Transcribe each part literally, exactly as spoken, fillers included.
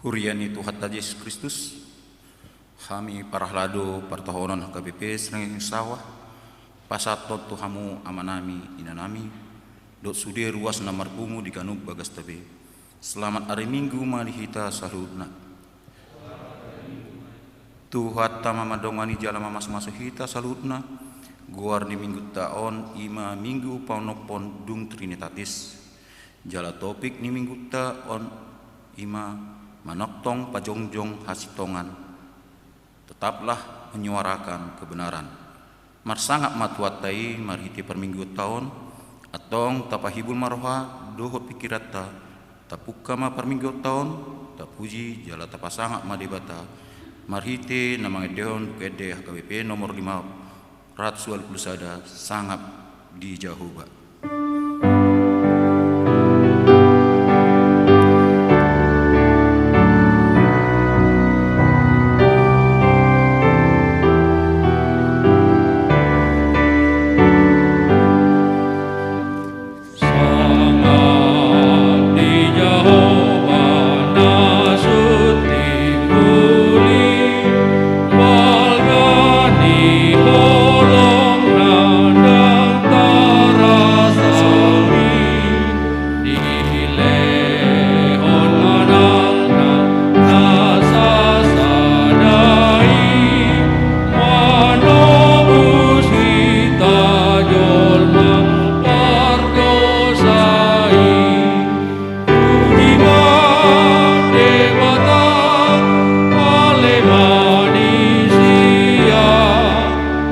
Huria ni Tuhanta Jesus Kristus, hami parhalado partohonan H K B P Srengeng Sawah, pasahathon tu hamu amanami, inanami, dohot sude ruas na marpungu di ganup bagasta be. Selamat ari Minggu ma di hita saluhutna. Tuhanta ma mandongani jala mamasumasu hita saluhutna. Goar ni Minggunta on i ma Minggu paonomhon dung Trinitatis. Jala topik ni Minggunta on i ma manongtong pajongjong hasintongan. Tetaplah menyuarakan kebenaran. Marsangap ma tu Tuhanta i marhite parmingguonta on, antong tapahibul ma roha dohot pingkiranta, tapungka ma parmingguonta on, tapuji jala tapasangap ma Debata, marhite na mangendehon Buku Ende H K B P nomor lima ratus walu pulu sada, Sangap di Jahowa. Sangap di Jahowa na sun timbul i, balga ni holongna ndang tarasami. Dilehon Anakna na sasada i, manobus hita jolma pardosa i. Puji ma Debata, ale manisia,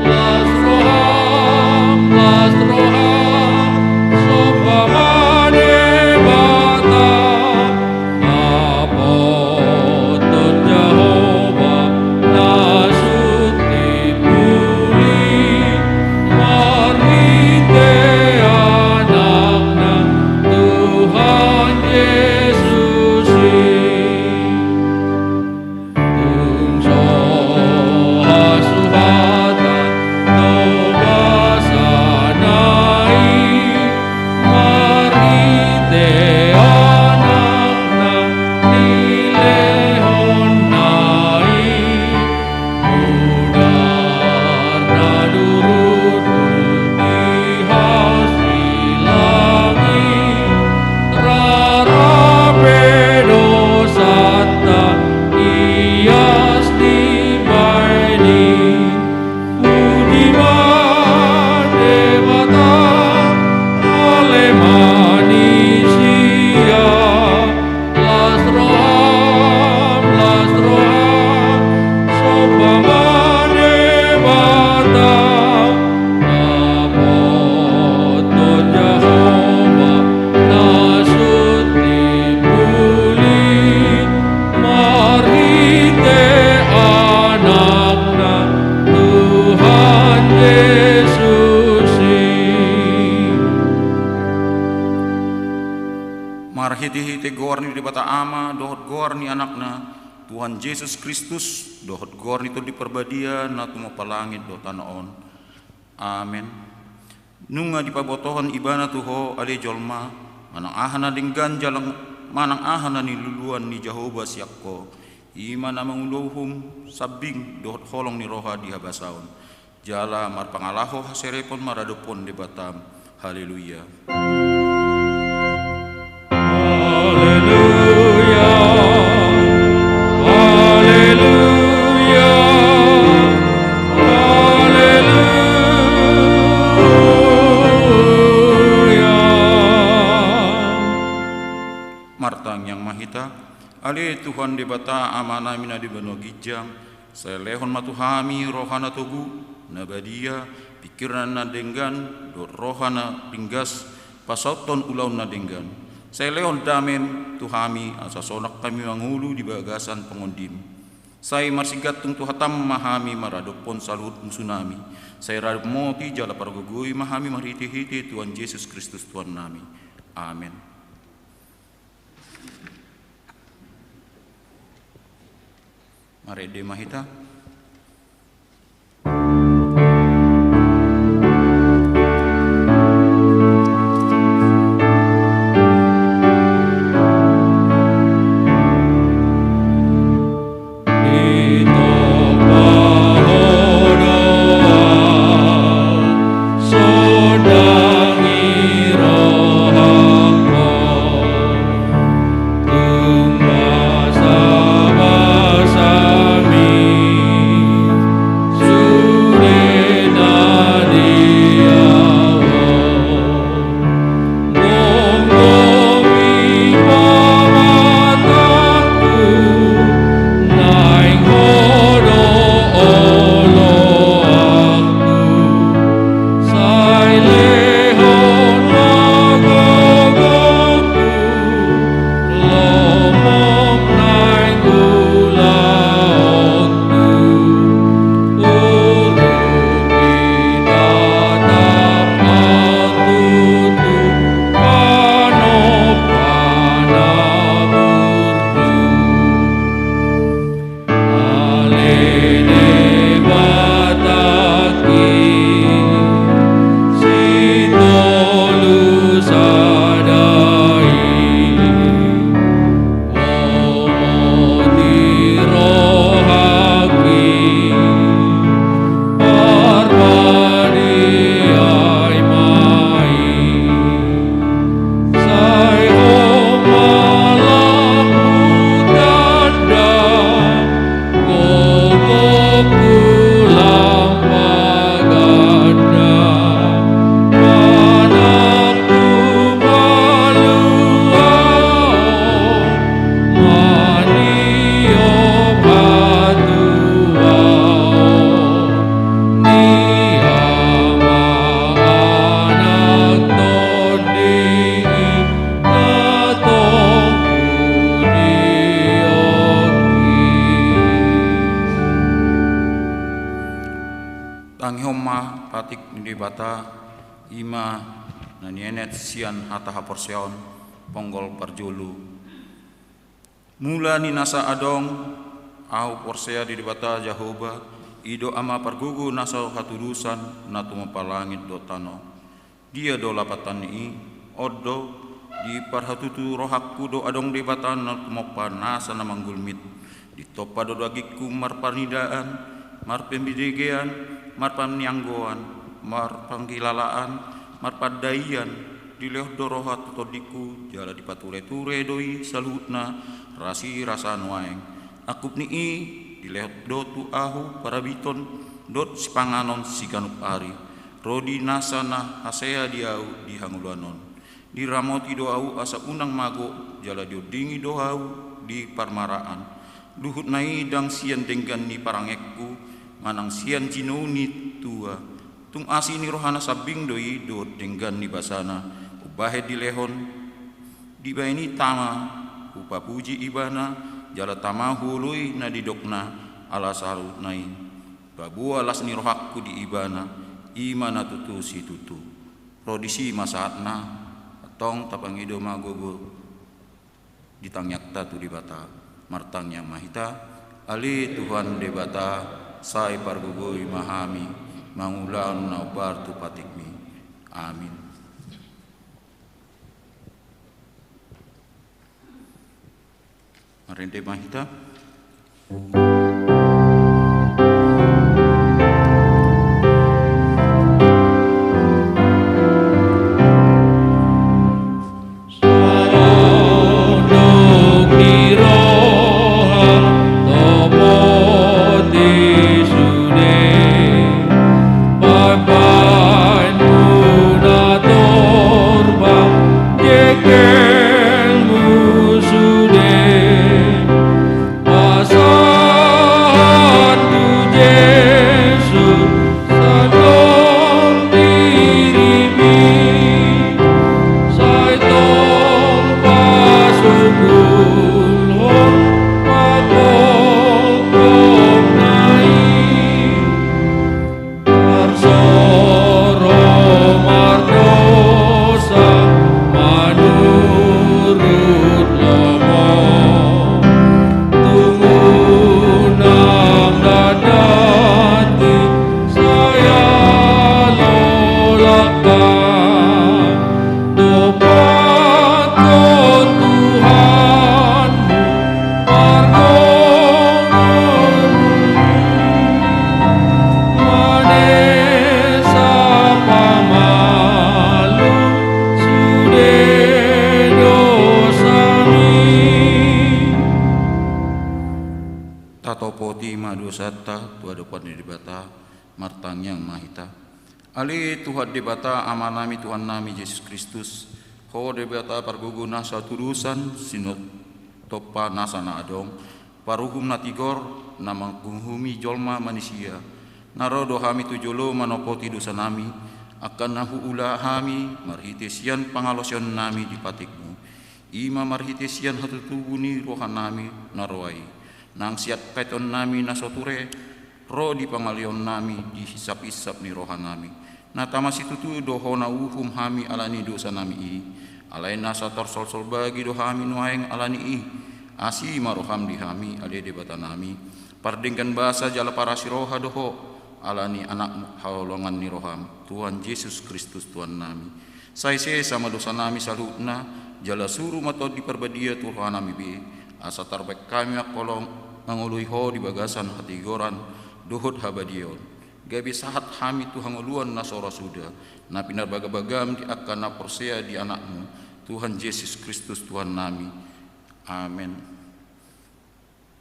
las roham, las roham, somba ma Debata. Dapothon Jahowa na sun timbul i, marhite Anakna Tuhan Jesus i. Tung so hasuhatan do basana i, marhite Anakna nilehonna i. Mudar na durut di hasilang i, rara pe dosanta ias dibaen i. Puji ma Debata, ale manisia, las roham, las roham, somba ma Debata. Dapothon Jahowa na sun timbul i, marhite Anakna Tuhan Jesus i. Marhitehite goar ni Debata Ama dohot goar ni Anakna, Tuhan Jesus Kristus, dohot goar ni Tondi Parbadia na tumompa langit dohot tano on. Amen. Nunga dipabotohon Ibana tu ho, ale jolma, manang aha na denggan jala manang aha na niluluan ni Jahowa sian ho, i ma na mangula uhum, sambing dohot holong ni roha di habasaon, jala marpangalaho haserepon maradophon Debatam. Haleluya. Haleluya. Haleluya. Haleluya. Martangiang ma hita. Ale Tuhan Debata, Amanami na di banua ginjang, sai lehon ma tu hami roha na togu, na badia, pingkiran na denggan, dohot roha na ringgas, pasauthon ulaon na denggan. Sai lehon damem tu hami, asa sonang hami mangolu di bagasan pangondim. Sai marsigantung tu hatam ma hami maradophon saluhut musunami. Sai ramoti jala pargogoi ma hami marhitehite Tuhan Jesus Kristus Tuhannami. Amen. Marende ma hita. Ta, i ma na nienet sian hata haporseaon, ponggol parjolo. Mula ni nasa adong, ahu porsea di Debata Jahowa, i do Ama pargogo na so hatudosan, na tumompa langit dohot tano. Dia do lapatan ni i? On do, di parhatutu rohangku do adong Debata na tumompa nasa na manggulmit. Ditompa do dagingku marpanidaan, marpambidegean, marpanianggoan, marpangkilalaan, marpandaian, dilehon do roha tu tondingku, jala dipatureture do i saluhutna rasirasa nuaeng. Angkup ni i, dilehon do tu ahu parabiton dohot sipanganon siganup ari, ro di nasa na hasea di ahu di hangoluan on. Diramoti do ahu asa unang mago, jala diondingi do ahu di parmaraan. Luhutna i ndang sian denggan ni parangeanku, manang sian jinou ni tua. Tung asi ni rohana sambing do i dohot denggan ni basana, umbahen dilehon, dibahen i tama hupapuji Ibana, jala tama huoloi na nidokna ala saluhutna i. Paboa las ni rohangku di Ibana, i ma na tutu situtu. Ro disi ma sahatna, antong tapangido ma gogo di tangiangta tu Debata. Martangiang ma hita. Ale Tuhan Debata, sai pargogoi ma hami mangulahon na hombar tu patikmi. Amin. Marende ma hita. Saondong ni roha, topoti sude. Paimaonmu na torba, jengkelmu sude. Pasahat tu Jesus, sandok dirimi, sai tong pasungkul ho, pagokhon na i. Tarsoro mardosa manurut lomo, tung unang dandati sai alolangka. Dompakkon Tuhan, pargogoi, manesa pamalum sude dosami. Tatopoti ma dosanta tu adopan ni Debata. Martangiang ma hita. Ale Tuhan Debata, Amanami, Tuhannami Jesus Kristus, Ho Debata pargogo na so hatudosan, sinuan tompa nasa na adong, paruhum na tigor, na manguhumi jolma manisia. Na ro do hami tu jolo manopoti dosanami, angka na huula hami marhite sian pangalaosionnami di patikmu. I ma marhite sian hatutubu ni rohanami na roa i, nang sian haetonnami na so ture, ro di pangaleonnami di hisaphisap ni rohanami. Na tama situtu do Ho na uhum hami ala ni dosanami i. Alai nasa tarsolsol bagi do hami nuaeng ala ni i. Asi ma roham di hami, ale Debatanami. Pardenggan basa jala parasi roha do Ho, ala ni Anakmu haholongan ni roham, Tuhan Jesus Kristus Tuhannami. Sai sesa ma dosanami saluhutna, jala suru ma Tondi Parbadia tu rohanami be, asa tarbahen hami mangoloi Ho di bagasan hatigoran dohot habadiaon. Gabe sahat hami tu hangoluan na so ra suda, na pinarbagabagam di angka na porsea di Anakmu, Tuhan Jesus Kristus Tuhannami. Amen.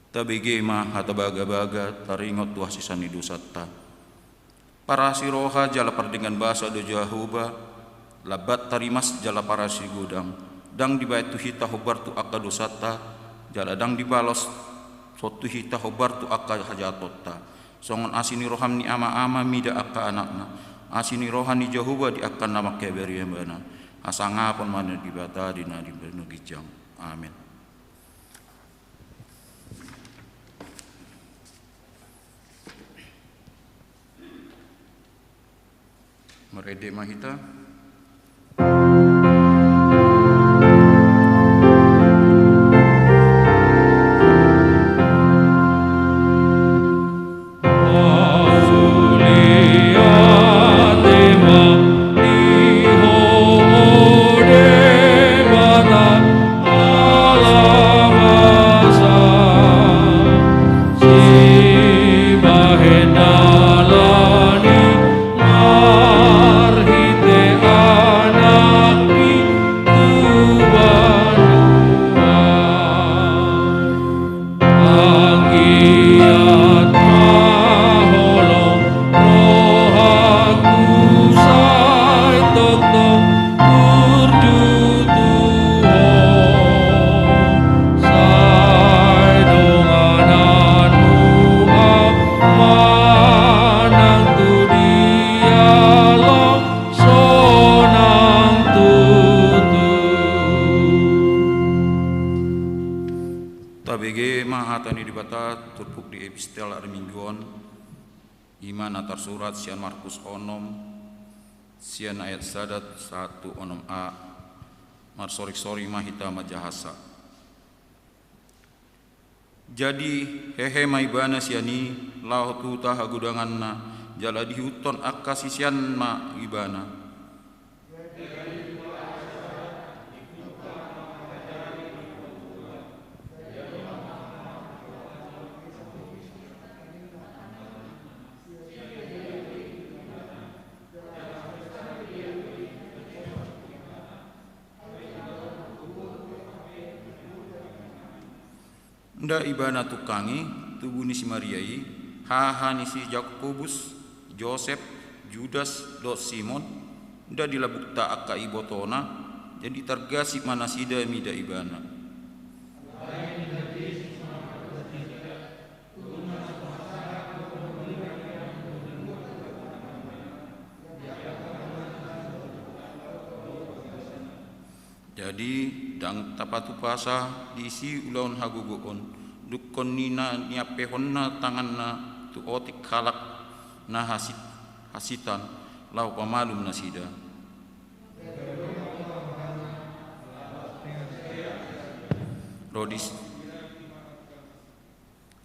Tabege ma hata bagabaga taringot tu hasesaan ni dosanta. Parasi roha jala pardenggan basa do Jahowa, lambat tarimas jala parasi godang, ndang dibahen tu hita hombar tu angka dosanta, jala ndang dibalos tu hita hombar tu angka hajahatonta. Songon asi ni roha ni ama-ama mida angka anakna, asi ni roha ni Jahowa di angka na manghabari Ibana. Hasangapon ma Debata di na di banua ginjang. Amen. Marende ma hita. Sibahen dalan i marhite Anakmi tu banua. Anggiat ma holong rohangku sai tongtong burju tu Ho. Sai dongananmu Ama nang tu dialog sonang tutu. Tabege ma hata ni Debata turpuk di epistel ari Minggu on. I ma na tarsurat sian Markus onom, sian ayat sada sahat tu onom a. Marsoring-soring ma hita manjahasa. Jadi hehe ma ibana sian i laho tu huta hagodanganna, jala diihuthon angka sisean ma ibana. Nda ibana tungkangi tubu ni si Maria i, haha ni si Jakobus, Josep, Judas, dohot Simon? Nda dilambungta angka ibotona? Jadi targasip ma nasida mida ibana. Jadi ndang tapatupasa disi ulaon hagogoon, dungkon ni na niampehonna tanganna tu otik halak na hasit-, hasitan laho pamalum nasida. Ro dis-,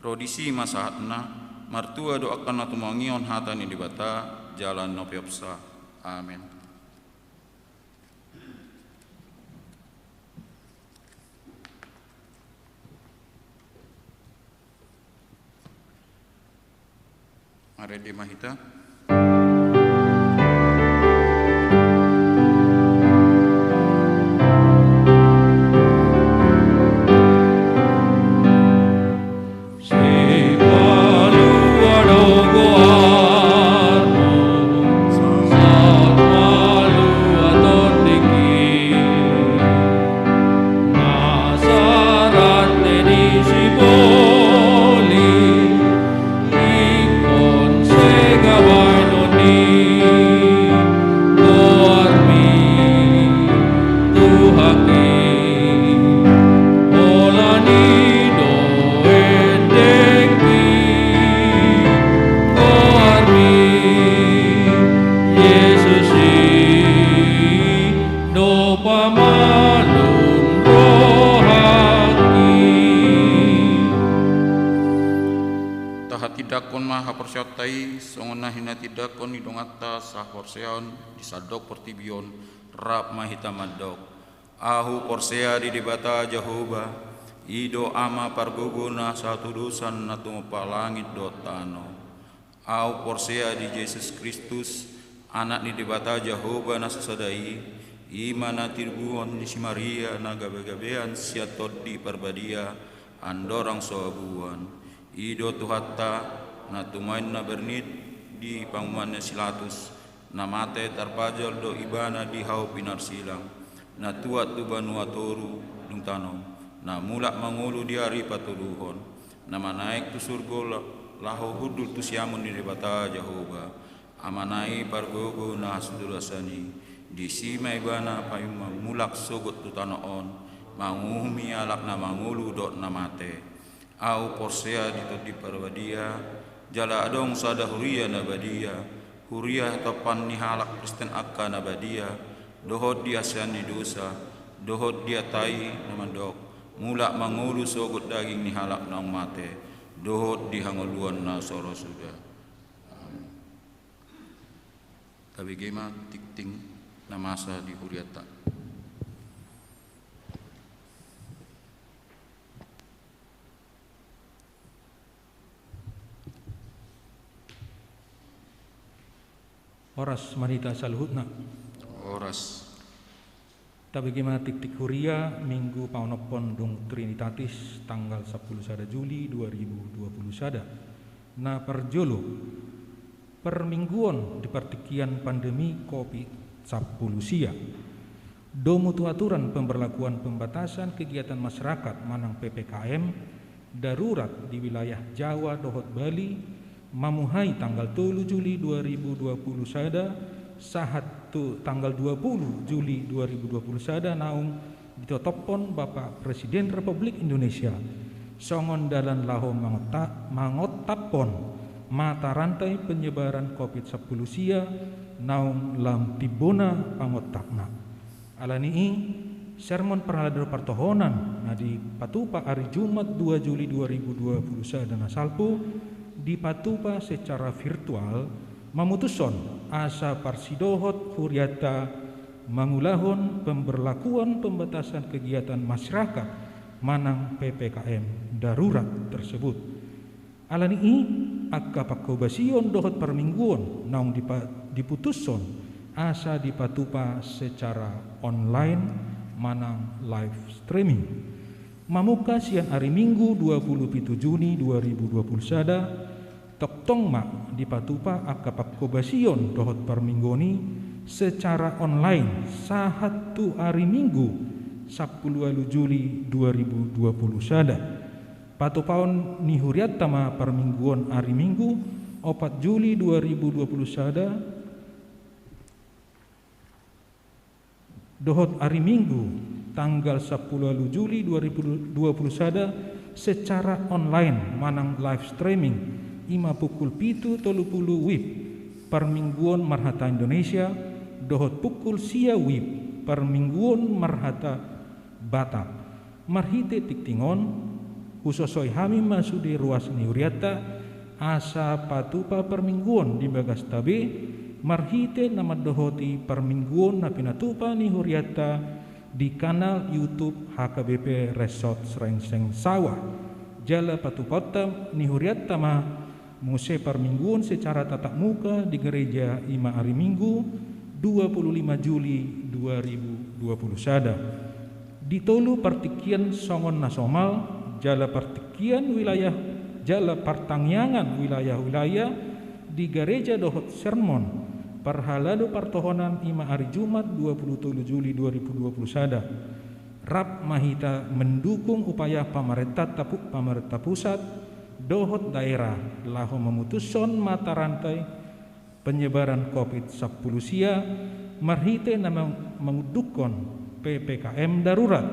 ro disi ma sahatna. Martua do angka na tumangihon hata ni Debata jala na peopsa. Amen. Marende ma hita. Sipalua do goarmu, saut malua tondingki. Nasa rante di siboli, ingkon sega baenon ni goarmi Tuhanki. Holan i do endengki goarmi, Jesus i do pamalum rohangki. Tahatindangkon ma haporseaonta i songon na hinatindangkon ni donganta sahaporseaon di sandok portibi on. Rap ma hita mandok. Ahu porsea di Debata Jahowa, i do Ama pargogo na sahatudosan na tumompa langit dohot tano. Ahu porsea di Jesus Kristus, Anak ni Debata Jahowa na sasada i, i ma na tinubuhon ni si Maria na gabegabean sian Tondi Parbadia, andorang so habuan. I do Tuhanta, na tumaon na bernit di panguhuman ni si Pilatus, na mate, tarpajal do ibana di hau pinarsilang, na tuat tu banua toru dung tano, na mulak mangolu di ari patoluhon, na manaek tu surgo la-, laho hundul tu siamun ni Debata Jahowa, Amana i pargogo na sahatudosan i. Disi ma ibana paima mulak sogot tu tano on, manguhumi halak na mangolu dohot na mate. Ahu porsea di Tondi Parbadia, jala adong sada huria na badia, Huria hatopan ni halak Kristen angka na badia, dohot di hasea ni dosa, dohot di hata i na mandok, mulak mangolu sogot daging ni halak naung mate, dohot di hangoluan na so ro suda. Amen. Tabege ma tingting na masa di hurianta. Horas ma di hita saluhutna. Horas. Tabege ma tingting huria, Minggu paonomhon dung Trinitatis, tanggal sampulu sada Juli dua ribu dua puluh sada. Na parjolo, parmingguon di partingkian pandemi covid sampulu sia. Domu tu aturan pemberlakuan pembatasan kegiatan masyarakat manang P P K M darurat di wilayah Jawa dohot Bali, mamuhai tanggal tolu Juli dua ribu dua puluh sada, sahat tu tanggal dua puluh Juli dua ribu dua puluh sada naung ditotophon Bapak Presiden Republik Indonesia, songon dalan laho mangonta-, mangontaphon mata rantai penyebaran covid sampulu sia naung lam timbona pangontakna. Ala ni i, sermon parhalado partohonan na dipatupa ari Jumat dua Juli dua ribu dua puluh sada na salpu, dipatupa secara virtual, mamutushon asa parsidohot hurianta mangulahon pemberlakuan pembatasan kegiatan masyarakat manang P P K M darurat tersebut. Ala ni i, angka pangkobasion dohot parmingguon naung dipa-, diputushon asa dipatupa secara online manang live streaming. Mamungka sian ari Minggu dua puluh pitu Juni dua ribu dua puluh sada, tongtong ma dipatupa angka pangkobasion dohot parmingguon i secara online sahat tu ari Minggu sampulu ualu Juli dua ribu dua puluh sada. Patupaon ni hurianta ma parmingguon ari Minggu opat Juli dua ribu dua puluh sada, dohot ari Minggu tanggal sampulu ualu Juli dua ribu dua puluh sada secara online manang live streaming, i ma pukul pitu tolu pulu WIB, parmingguon marhata Indonesia, dohot pukul sia WIB, parmingguon marhata Batak. Marhite tingting on, husosoi hami ma sude ruas ni hurianta, asa patupa parmingguon di bagasta be, marhite na mandohoti parmingguon na pinatupa ni hurianta di kanal YouTube H K B P Resort Srengseng Sawah. Jala patupaonta ni hurianta ma muse parmingguon secara tatap muka di gereja, i ma ari Minggu dua puluh lima Juli dua ribu dua puluh sada. Di tolu partingkian songon na somal, jala partingkian wilayah, jala partangiangan wilayah-wilayah di gareja dohot sermon parhalado partohonan, i ma ari Jumat dua puluh tolu Juli dua ribu dua puluh sada. Rap ma hita mendukung upaya pamarentanta pu-, pamarenta pusat dohot daerah laho mamutushon mata rantai penyebaran covid sampulu sia, marhite na mang-, mangundukhon P P K M darurat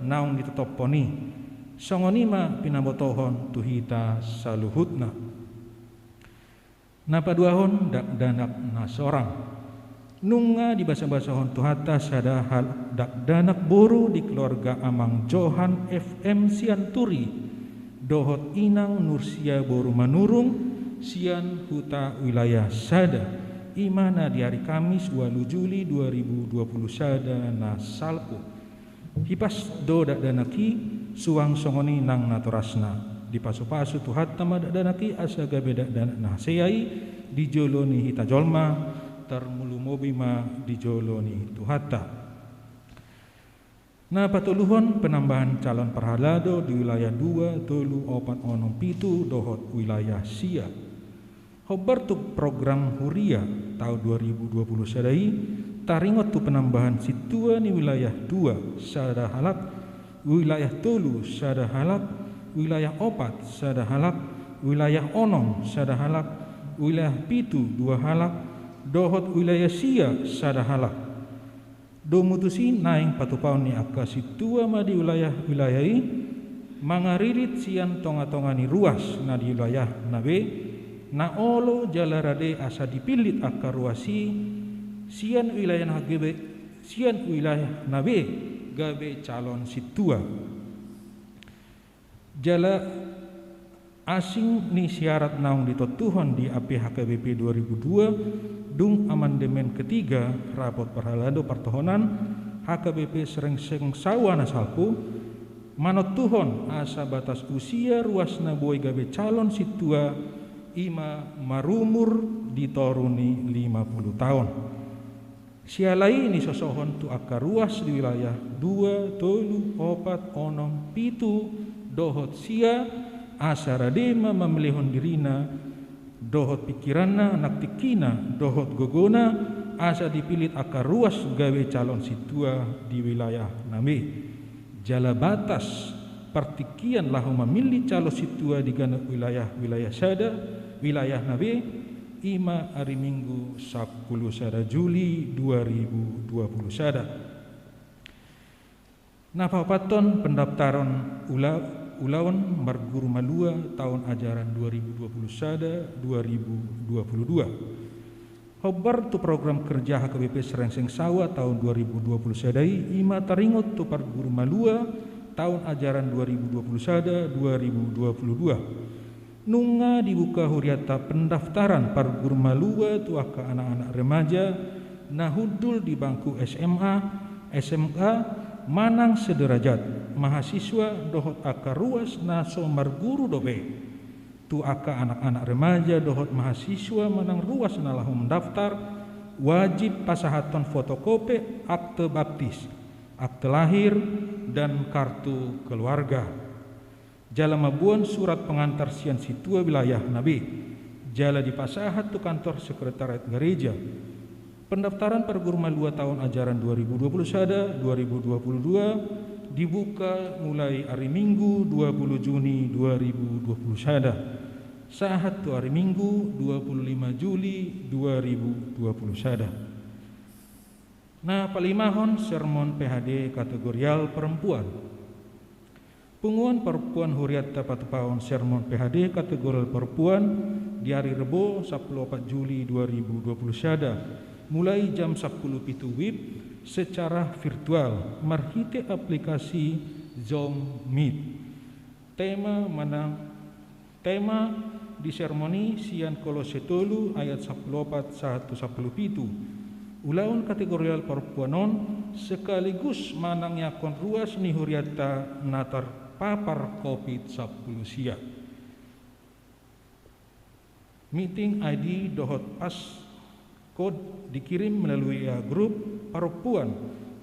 naung ditotophon i. Songon i ma pinabotohon tu hita saluhutna. Na paduahon, dakdanak na sorang. Nunga dibasabasahon Tuhanta sada hal dakdanak boru di keluarga Amang Johan F M Sianturi dohot Inang Nursia boru Manurung sian Huta Wilayah Sada, i ma na di ari Kamis ualu Juli dua ribu dua puluh sada na salpu. Hipas do dakdanak i, suang songon i nang natorasna. Dipasupasu Tuhanta ma dakdanak i asa gabe dakdanak na hasea i di jolo ni hita jolma, tarlumobi ma di jolo ni Tuhanta. Na patoluhon, penambahan calon parhalado di wilayah dua, tolu, opat, onom, pitu dohot wilayah sia. Hombar tu program huria taon dua ribu dua puluh sada i, taringot tu penambahan sintua ni wilayah dua sada halak, wilayah tolu sada halak, wilayah opat sada halak, wilayah onom sada halak, wilayah pitu dua halak, dohot wilayah sia sada halak. Domu tusi naeng patupaon ni angka sintua ma di wilayah-wilayah i, mangaririt sian tonga-tonga ni ruas na di wilayahna be, na olo jala rade asa dipillit angka ruas i sian wilayah na gabe, sian wilayah na be gabe calon sintua. Jala asing ni syarat naung ditontuhon di A P H K B P dua ribu dua, dung amandemen ketiga, rapot parhalado partohonan H K B P Srengseng Sawa na salpu, manontuhon asa batas usia ruas na boi gabe calon sintua i ma marumur di toru ni lima pulu taon. Siala i nisosohon tu angka ruas di wilayah dua, tolu, opat, onom, pitu, dohot sia, asa rade ma mamilihon dirina, dohot pingkiranna, nang tingkina, dohot gogona, asa dipillit angka ruas gabe calon sintua di wilayah na be. Jala batas partingkian laho mamillit calon sintua di ganup wilayah, wilayah sada, wilayah na be, i ma ari Minggu sampulu sada Juli dua ribu dua pulu sada. Na paopathon, pendaftaran ula-, ulaon marguru malua taon ajaran dua ribu dua pulu sada dua ribu dua pulu dua. Hombar tu program kerja H K B P Srengseng Sawa taon dua ribu dua pulu sada i, i ma taringot tu parguru malua taon ajaran dua ribu dua pulu sada dua ribu dua pulu dua. Nunga dibuka hurianta pendaftaran parguru malua tu angka anak-anak remaja na hundul di bangku S M A, S M A, manang sederajat, mahasiswa dohot angka ruas na so marguru dope. Tu angka anak-anak remaja dohot mahasiswa manang ruas na laho mendaftar, wajib pasahathon fotokopi akte baptis, akte lahir, dan kartu keluarga. Jala mamboan surat pengantar sian sintua wilayah na be, jala dipasahat tu kantor sekretariat gareja. Pendaftaran parguru malua taon ajaran dua ribu dua puluh sada dua ribu dua puluh dua dibuka mulai ari Minggu dua puluh Juni dua ribu dua puluh sada, sahat tu ari Minggu dua puluh lima Juli dua ribu dua puluh sada. Na palimahon, sermon P H D kategorial perempuan. Punguan parompuan hurianta patupaon sermon P H D kategorial perempuan di ari Rebo sampulu opat Juli dua ribu dua puluh sada, mulai jam sampulu pitu wib secara virtual marhite aplikasi Zoom Meet. Tema manang Tema di sermon i sian Kolose tolu ayat sampulu opat sahat tu sampulu pitu. Ulaon kategorial parompuan on sekaligus manangiangkon ruas ni hurianta na terpapar covid sampulu sia. Meeting I D dohot pass code dikirim melalui W A grup parompuan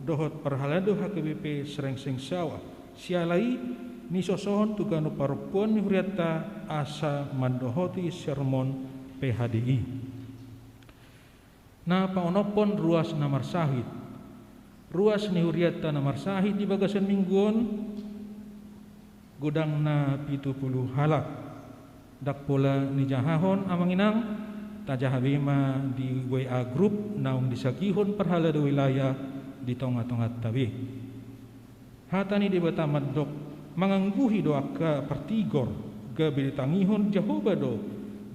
dohot parhalado H K B P Srengseng Sawa. Siala i nisosohon tu ganup parompuan ni hurianta asa mandohoti sermon P H D i. Na paonomhon, ruas na marsahit. Ruas ni hurianta na marsahit di bagasan minggu on godangna pitu pulu halak. Ndang pola nijahahon, amang inang, tajaha be ma di W A grup naung disagihon parhalado wilayah di tonga-tonganta be. Hata ni Debata mandok, mangangguhi do angka partigor, gabe ditangihon Jahowa do,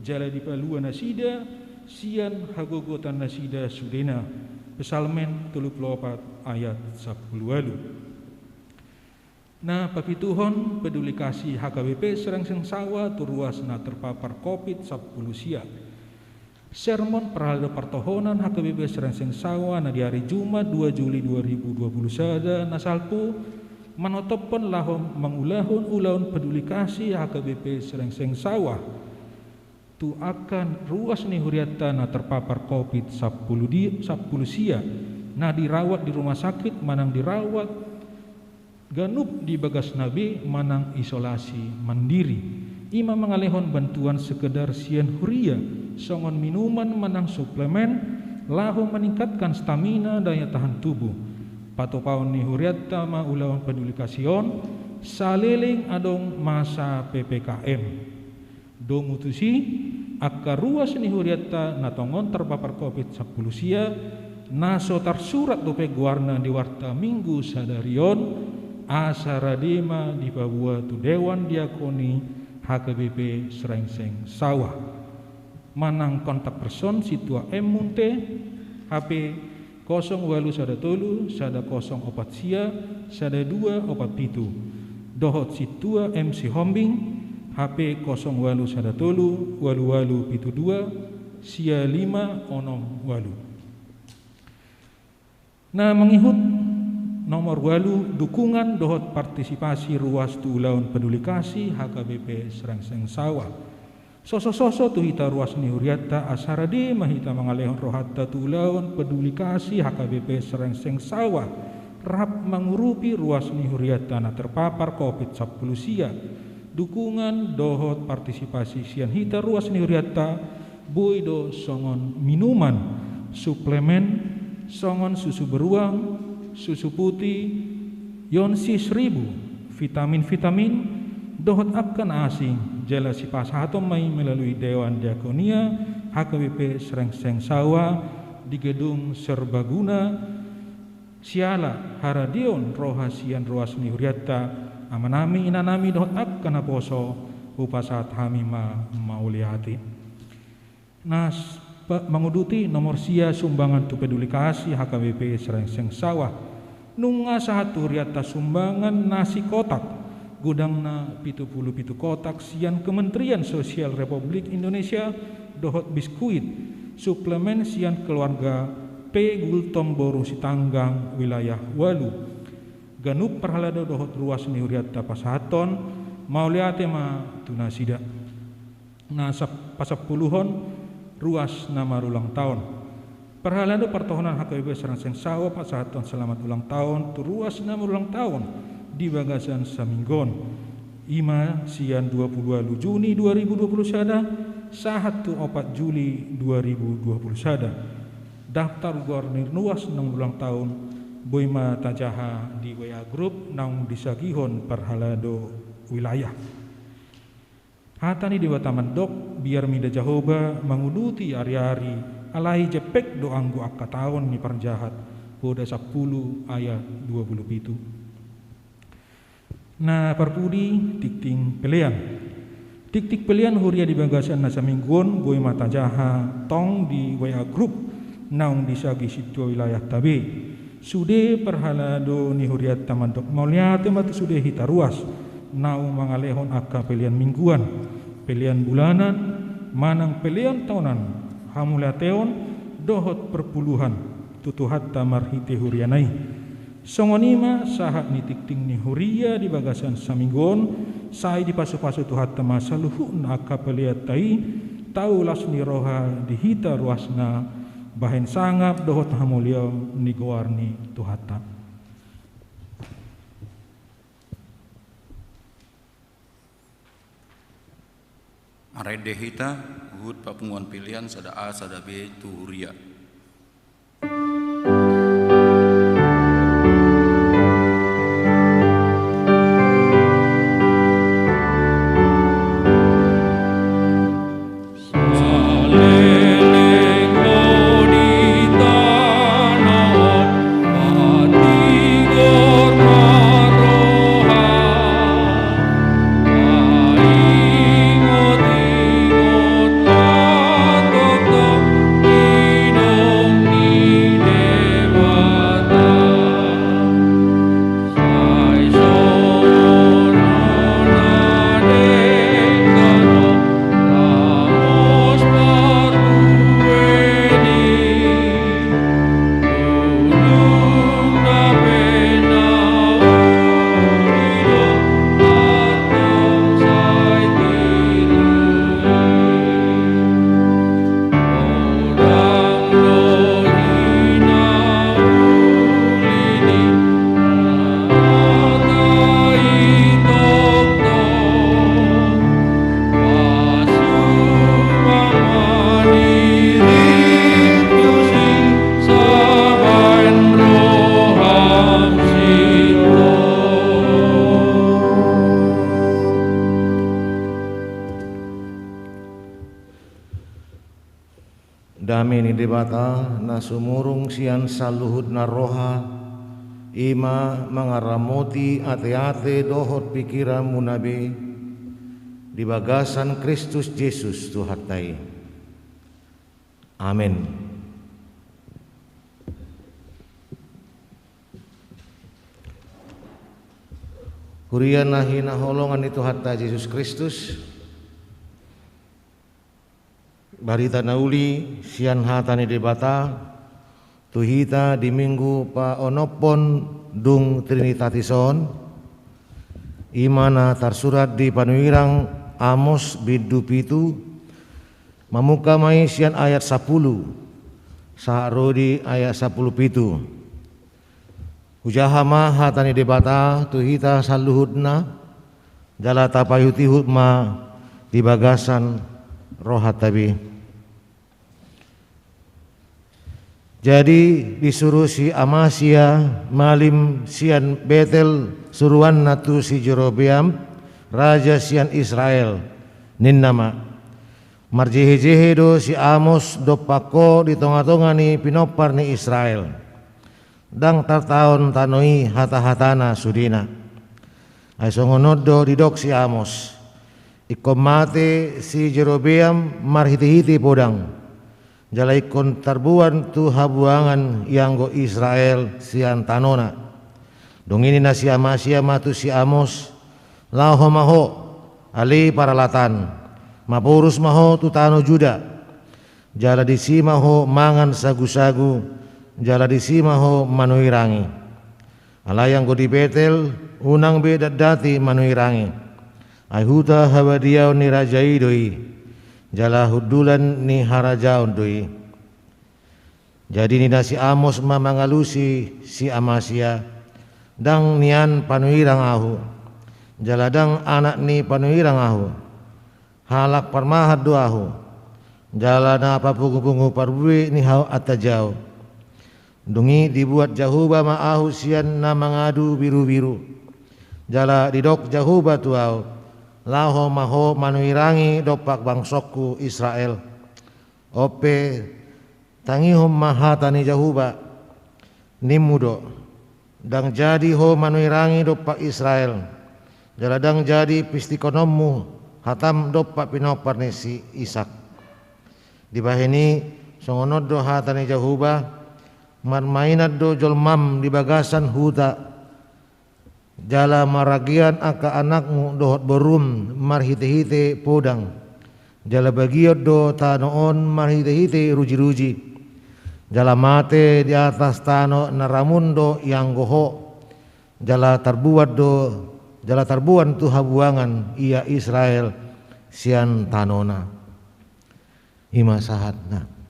jala dipalua nasida sian hagogotan nasida sudena. Psalmen tolu pulu opat ayat sampulu ualu. Na papituhon, peduli kasih H K B P Srengseng Sawa tu ruas na terpapar covid sampulu sia. Sermon parhalado partohonan H K B P Srengseng Sawa na di ari Jumat dua Juli dua ribu dua puluh sada na salpu manotophon laho mangulahon ulaon peduli kasih H K B P Srengseng Sawa tu angka ruas ni hurianta na terpapar covid sampulu di, sampulu sia, na dirawat di rumah sakit manang dirawat ganup di bagasna be manang isolasi mandiri. I ma mangalehon bantuan sekedar sian huria, songon minuman manang suplemen, laho meningkatkan stamina, daya tahan tubuh. Patupaon ni hurianta ma ulaon peduli kasih on, saleleng adong masa P P K M. Domu tusi, angka ruas ni hurianta na tongon terpapar covid sampulu sia, na so tarsurat dope goarna di warta Minggu sadari on, asa rade ma dipaboa tu Dewan Diakoni H K B P Srengseng Sawa. Manang kontak person Sintua M Munte, H P kosong ualu sada tolu sada kosong opat sia sada dua opat pitu, dohot Sintua M Sihombing, H P kosong ualu sada tolu ualu ualu pitu dua sia lima onom ualu. Na mangihut nomor ualu, dukungan dohot partisipasi ruas tu ulaon Peduli Kasih H K B P Srengseng Sawah. Sosososo tu hita ruas ni hurianta, asa rade ma hita mangalehon rohanta tu ulaon Peduli Kasih H K B P Srengseng Sawah, rap mangurupi ruas ni hurianta na terpapar covid sampulu sia. Dukungan dohot partisipasi sian hita ruas ni hurianta, boi do songon minuman, suplemen, songon susu beruang, susu putih, Yonsi seribu, vitamin-vitamin, dohot angka na asing, jala sipasahaton ma i melalui Dewan Diakonia H K B P Srengseng Sawah di gedung Serbaguna, siala haradeon roha sian ruas ni hurianta, amanami, inanami, dohot angka naposo, hupasahat hami ma mauliate. Na s-, pa-, manguduti nomor sia, sumbangan tu Peduli Kasih H K B P Srengseng Sawah. Nunga sahat tu hurianta sumbangan nasi kotak, godangna pitu pulu pitu kotak sian Kementerian Sosial Republik Indonesia, dohot biskuit, suplemen sian keluarga P Gultom boru Sitanggang wilayah ualu. Ganup parhalado dohot ruas ni hurianta pasahathon, mauliate ma tu nasida. Na sap-, pasampuluhon ruas na marulang taon. Parhalado partohonan H K B P Srengseng Sawah pasahathon selamat ulang taon tu ruas na marulang taon di bagasan saminggu on. I ma sian dua pulu ualu Juni dua ribu dua pulu sada sahat tu opat Juli dua ribu dua pulu sada. Daftar goar ni ruas na marulang taon boi ma tajaha di W A grup naung disagihon parhalado wilayah. Hata ni Debata mandok, biar mida Jahowa manguduti ari-ari, alai jempek do anggo angka taon ni parjahat, poda sampulu ayat dua pulu pitu. Na parpudi, tingting pelean. Tingting pelean huria di bagasan na saminggu on boi ma tajaha tong di W A grup naung disagih sintua wilayahta be. Sude parhalado ni hurianta mandok mauliate ma tu sude hita ruas, naung mangalehon angka pelean mingguan, pelean bulanan, manang pelean taonan, hamauliateon, dohot perpuluhan, tu Tuhanta marhite huriana i. Songon i ma sahat ni tingting ni huria di bagasan saminggu on, sai dipasu-pasu Tuhanta ma saluhutna angka peleanta i, tau las ni roha di hita ruasna, bahen sangap dohot hamauliateon ni goar ni Tuhanta. Marende hita, huhut papunguan pelean sada A, sada B, tu huria. Dame ni Debata, na sumurung sian saluhutna roha, i ma mangaramoti ate-ate dohot pingkiranmuna be, di bagasan Kristus Jesus Tuhanta i. Amen. Huria na hinaholongan ni Tuhanta Jesus Kristus, barita na uli sian hata ni Debata tu hita di minggu paonomhon dung Trinitatis on, i ma na tarsurat di panurirang Amos bindu pitu, mamungka ma i sian ayat sampulu sahat ro di ayat sampulu pitu. Hujaha ma hata ni Debata tu hita saluhutna, jala tapaihutihut ma di bagasan rohanta be. Jadi disuru si Amasya malim sian Betel suruanna tu si Jerobeam, raja sian Israel, ninna ma: Marjehejehe do si Amos dompak ho di tongatonga ni pinompar ni Israel. Ndang tartaon tano i hatahatana sudena. Ai songon on do didok si Amos: Ingkon mate si Jerobeam marhitehite podang, jala ingkon tarbuan tu habuangan ianggo Israel sian tanona. Dung i ninna si Amasya ma tu si Amos: Laho ma ho, ale parhalatan, maporus ma ho tu tano Juda, jala disi ma ho mangan sagusagu, jala disi ma ho manuirangi. Alai anggo di Betel, unang be datdati manuirangi. Ai huta habadiaon ni raja i do i, jala hundulan ni harajaon do i. Jadi ninna si Amos ma mangalusi si Amasya: Ndang nian panuirang ahu, jala ndang anak ni panuirang ahu. Halak parmahan do ahu, jala na papungupungu parbue ni hau antajau. Dung i dibuat Jahowa ma ahu sian na mangadu birubiru. Jala didok Jahowa tu ahu: Laho ma ho manuirangi dompak bangsongku Israel. On pe, tangihon ma hata ni Jahowa, nimmu do: Ndang jadi ho manuirangi dompak Israel, jala ndang jadi pistikononmu hatam dompak pinompar ni si Isak. Dibahen i, songon on do hata ni Jahowa: Marmainan do jolmam di bagasan huta, jala maranggian angka anakmu dohot borum marhitehite podang, jala bagion do tano on marhitehite rujiruji, jala mate di atas tano na ramun do ianggo ho, jala tarbuan do, jala tarbuan tu habuangan ia Israel sian tanona. I ma sahatna.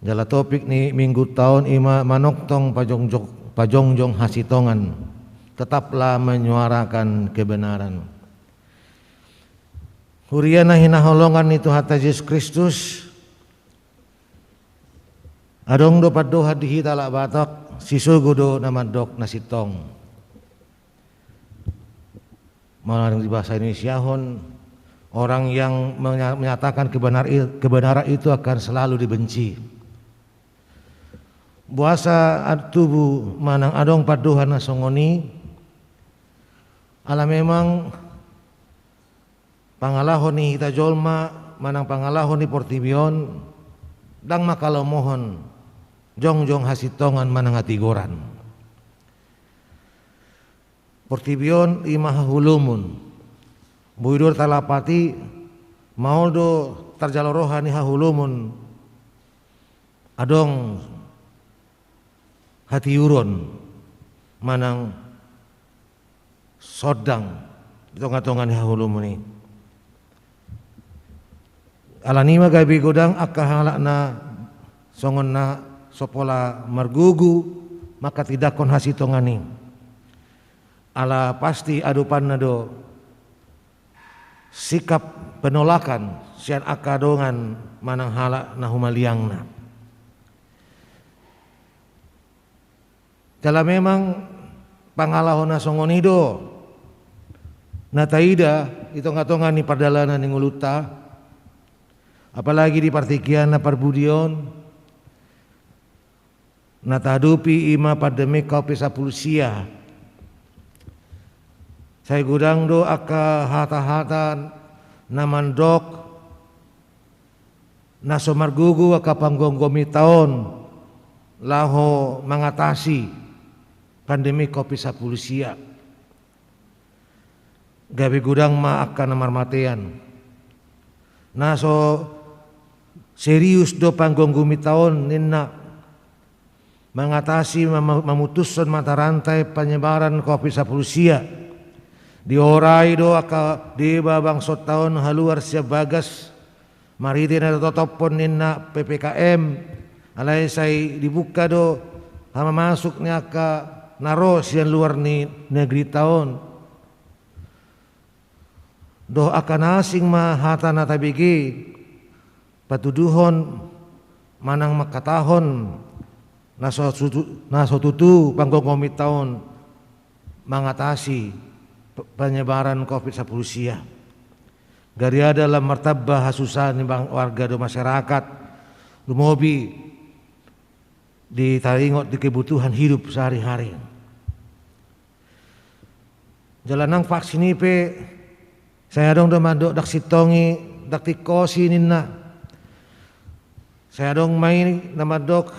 Jala topik ni mingguta on i ma manongtong pajongjong, pajongjong hasintongan, tetaplah menyuarakan kebenaran. Huria na hinaholongan ni Tuhanta Jesus Kristus, adong do pandohan di hita halak Batak, si sogo do na mandok na sintong. Molo di bahasa Indonesiahon, orang yang menya-, menyatakan kebenar-, kebenaran itu akan selalu dibenci. Boasa ad-, tubu manang adong pandohan na songon i, ala memang pangalaho ni hita jolma manang pangalaho ni portibi on, ndang mangkalomohon jongjong hasintongan manang hatigoran. Portibi on i ma haholomon. Boi do talapati, maol do tarjalo roha ni haholomon, adong hatiuron manang sondang di tongatonga ni haholomon i. Alani i ma gabe godang angka halak na songon na so pola margogo manghatindanghon hasintongan i. Ala pasti adopanna do sikap penolakan sian angka dongan manang halak na humaliangna. Jala memang pangalaho na songon i do na taida di tongatonga ni pardalanan ni ngolunta, apalagi di partingkian na parbudi on, na tahadopi i ma pandemi covid sampulu sia. Sai godang do angka hatahata na mandok Na so margogo angka panggomgominta on laho mangatasi pandemi covid sampulu sia. Gabe godang ma angka na marmatean. Na so serius do panggomgominta on ninna mangatasi, mem-, memutushon mata rantai penyebaran covid sampulu sia. Diorai do angka deba bangsonta on haluar sian bagas marhite na totopon ninna P P K M, alai sai dibuka do hamamasuk ni angka na ro sian luar ni negeri ta on. Dohot angka na asing ma hata na tabege patuduhon manang mangkatahon na so tutu, na so tutu panggomgominta on mangatasi pe-, penyebaran covid sampulu sia. Gariada lam martamba hasusaan ni bang-, warga do masyarakat, lumobi di taringot di kebutuhan hidup sehari-hari. Jala nang vaksin i pe sai adong do mandok ndang sintong i, ndang tingkos i ninna. Sai adong ma i na mandok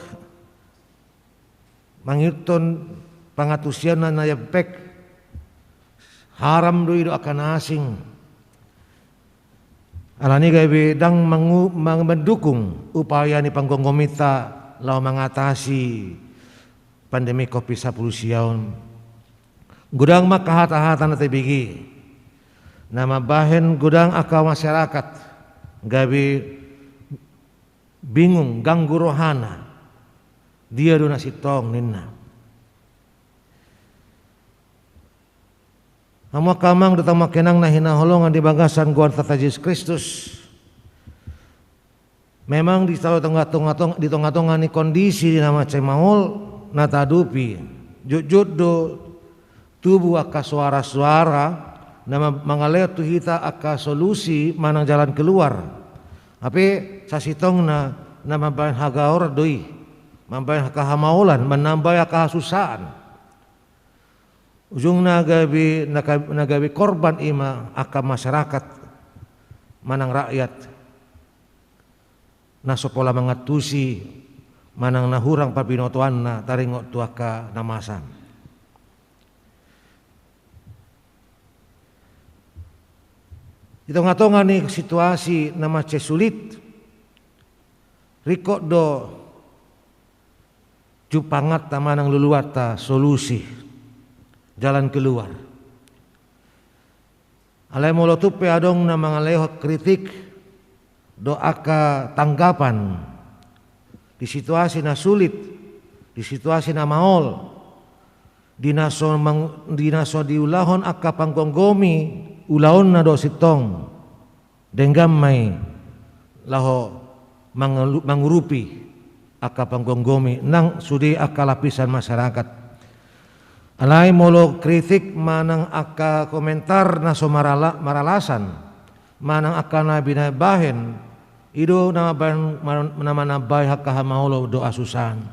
mangihuthon pangantusionna na jempek, haram do i dohot angka na asing. Alani gabe ndang mangu-, mang-, mendukung upaya ni panggomgominta laho mangatasi pandemi covid sampulu sia on. Godang ma angka hata-hata na tabege na mambahen godang angka masyarakat gabe bingung, ganggu rohana. Dia do na sintong ninna. Hamu angka amang dohot hamu angka inang na hinaholongan di bagasan goar ni Tuhanta Jesus Kristus. Memang di tonga-tonga, di tonga-tonga ni kondisi na mansai maol na tahadopi, jotjot do tubu angka suara-suara na ma-, mangalehon tu hita angka solusi manang jalan keluar. Hape sasintongna na mambahen hagaoran do i, mambahen angka hamaolan, manambai angka hasusaan. Ujungna gabe, na ka-, na gabe korban i ma angka masyarakat manang rakyat na so pola mangantusi manang na hurang parbinotoanna taringot tu angka na masa. Di tonga-tonga ni situasi na mansai sulit, ringkot do jumpanganta manang luluanta solusi, jalan keluar. Alai molo tung pe adong na mangalehon kritik dohot angka tanggapan di situasi na sulit, di situasi na maol, di na so mang-, di na so diulahon angka panggomgomi ulaonna do sintong. Denggan ma i laho mangelu-, mangurupi angka panggomgomi nang sude angka lapisan masyarakat. Alai molo kritik manang angka komentar na so marala-, maralasan, manang angka na binahen-bahen, i do na mambahen-, man-, na manambai angka hamaolon dohot hasusaan.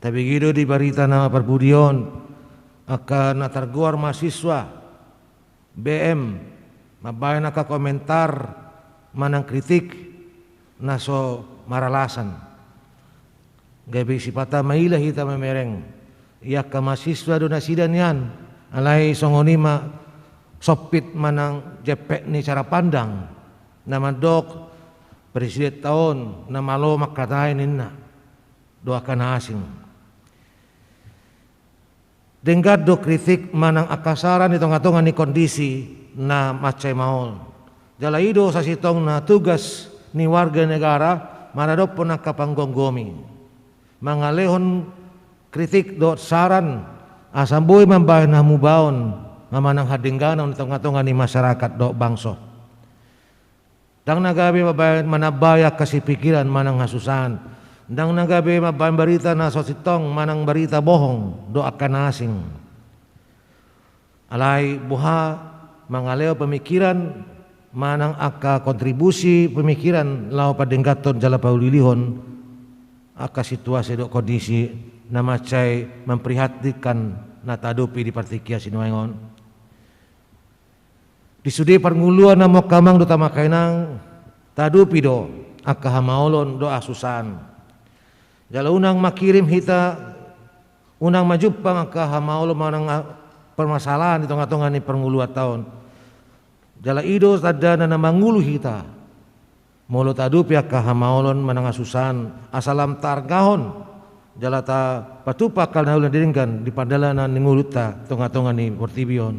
Tabege do di barita na parpudi on, angka na targoar mahasiswa, B M, mambahen angka komentar manang kritik na so maralasan. Gabe sipata maila hita mamereng, ia angka mahasiswa do nasida nian, alai songon i ma sompit manang jempek ni cara pandang na mandok presidenta on na malo mangkatai ninna. Dohot angka na asing. Denggan do kritik manang angka saran di tonga-tonga ni kondisi na mansai maol. Jala i do sasintongna tugas ni warga negara maradophon angka panggomgomi. Mangalehon kritik dohot saran asa boi mambahen hamubaon manang hadengganon di tonga-tonga ni masyarakat dohot bangso. Ndang na gabe mambahen manambai angka sipikiran manang hasusaan. Ndang na gabe mambahen barita na so sintong manang barita bohong dohot angka na asing. Alai boha mangalehon pemikiran manang angka kontribusi pemikiran laho padengganhon jala paulihon angka situasi dohot kondisi na mansai memprihatinkan na tahadopi di partingkian sinuaeng on. Di sude parngoluan hamu angka amang dohot hamu angka inang, tahadopi do angka hamaolon dohot hasusaan. Jala unang mangkirim hita, unang manjumpang angka hamaolon manang a-, permasalahan di tonga-tonga ni parngoluanta on. Jala i do tandana na mangolu hita. Molo taadopi angka hamaolon manang hasusaan, asa lam taargahon, jala tapatupa angka na uli na denggan di pardalanan ni ngolunta tonga-tonga ni portibi on.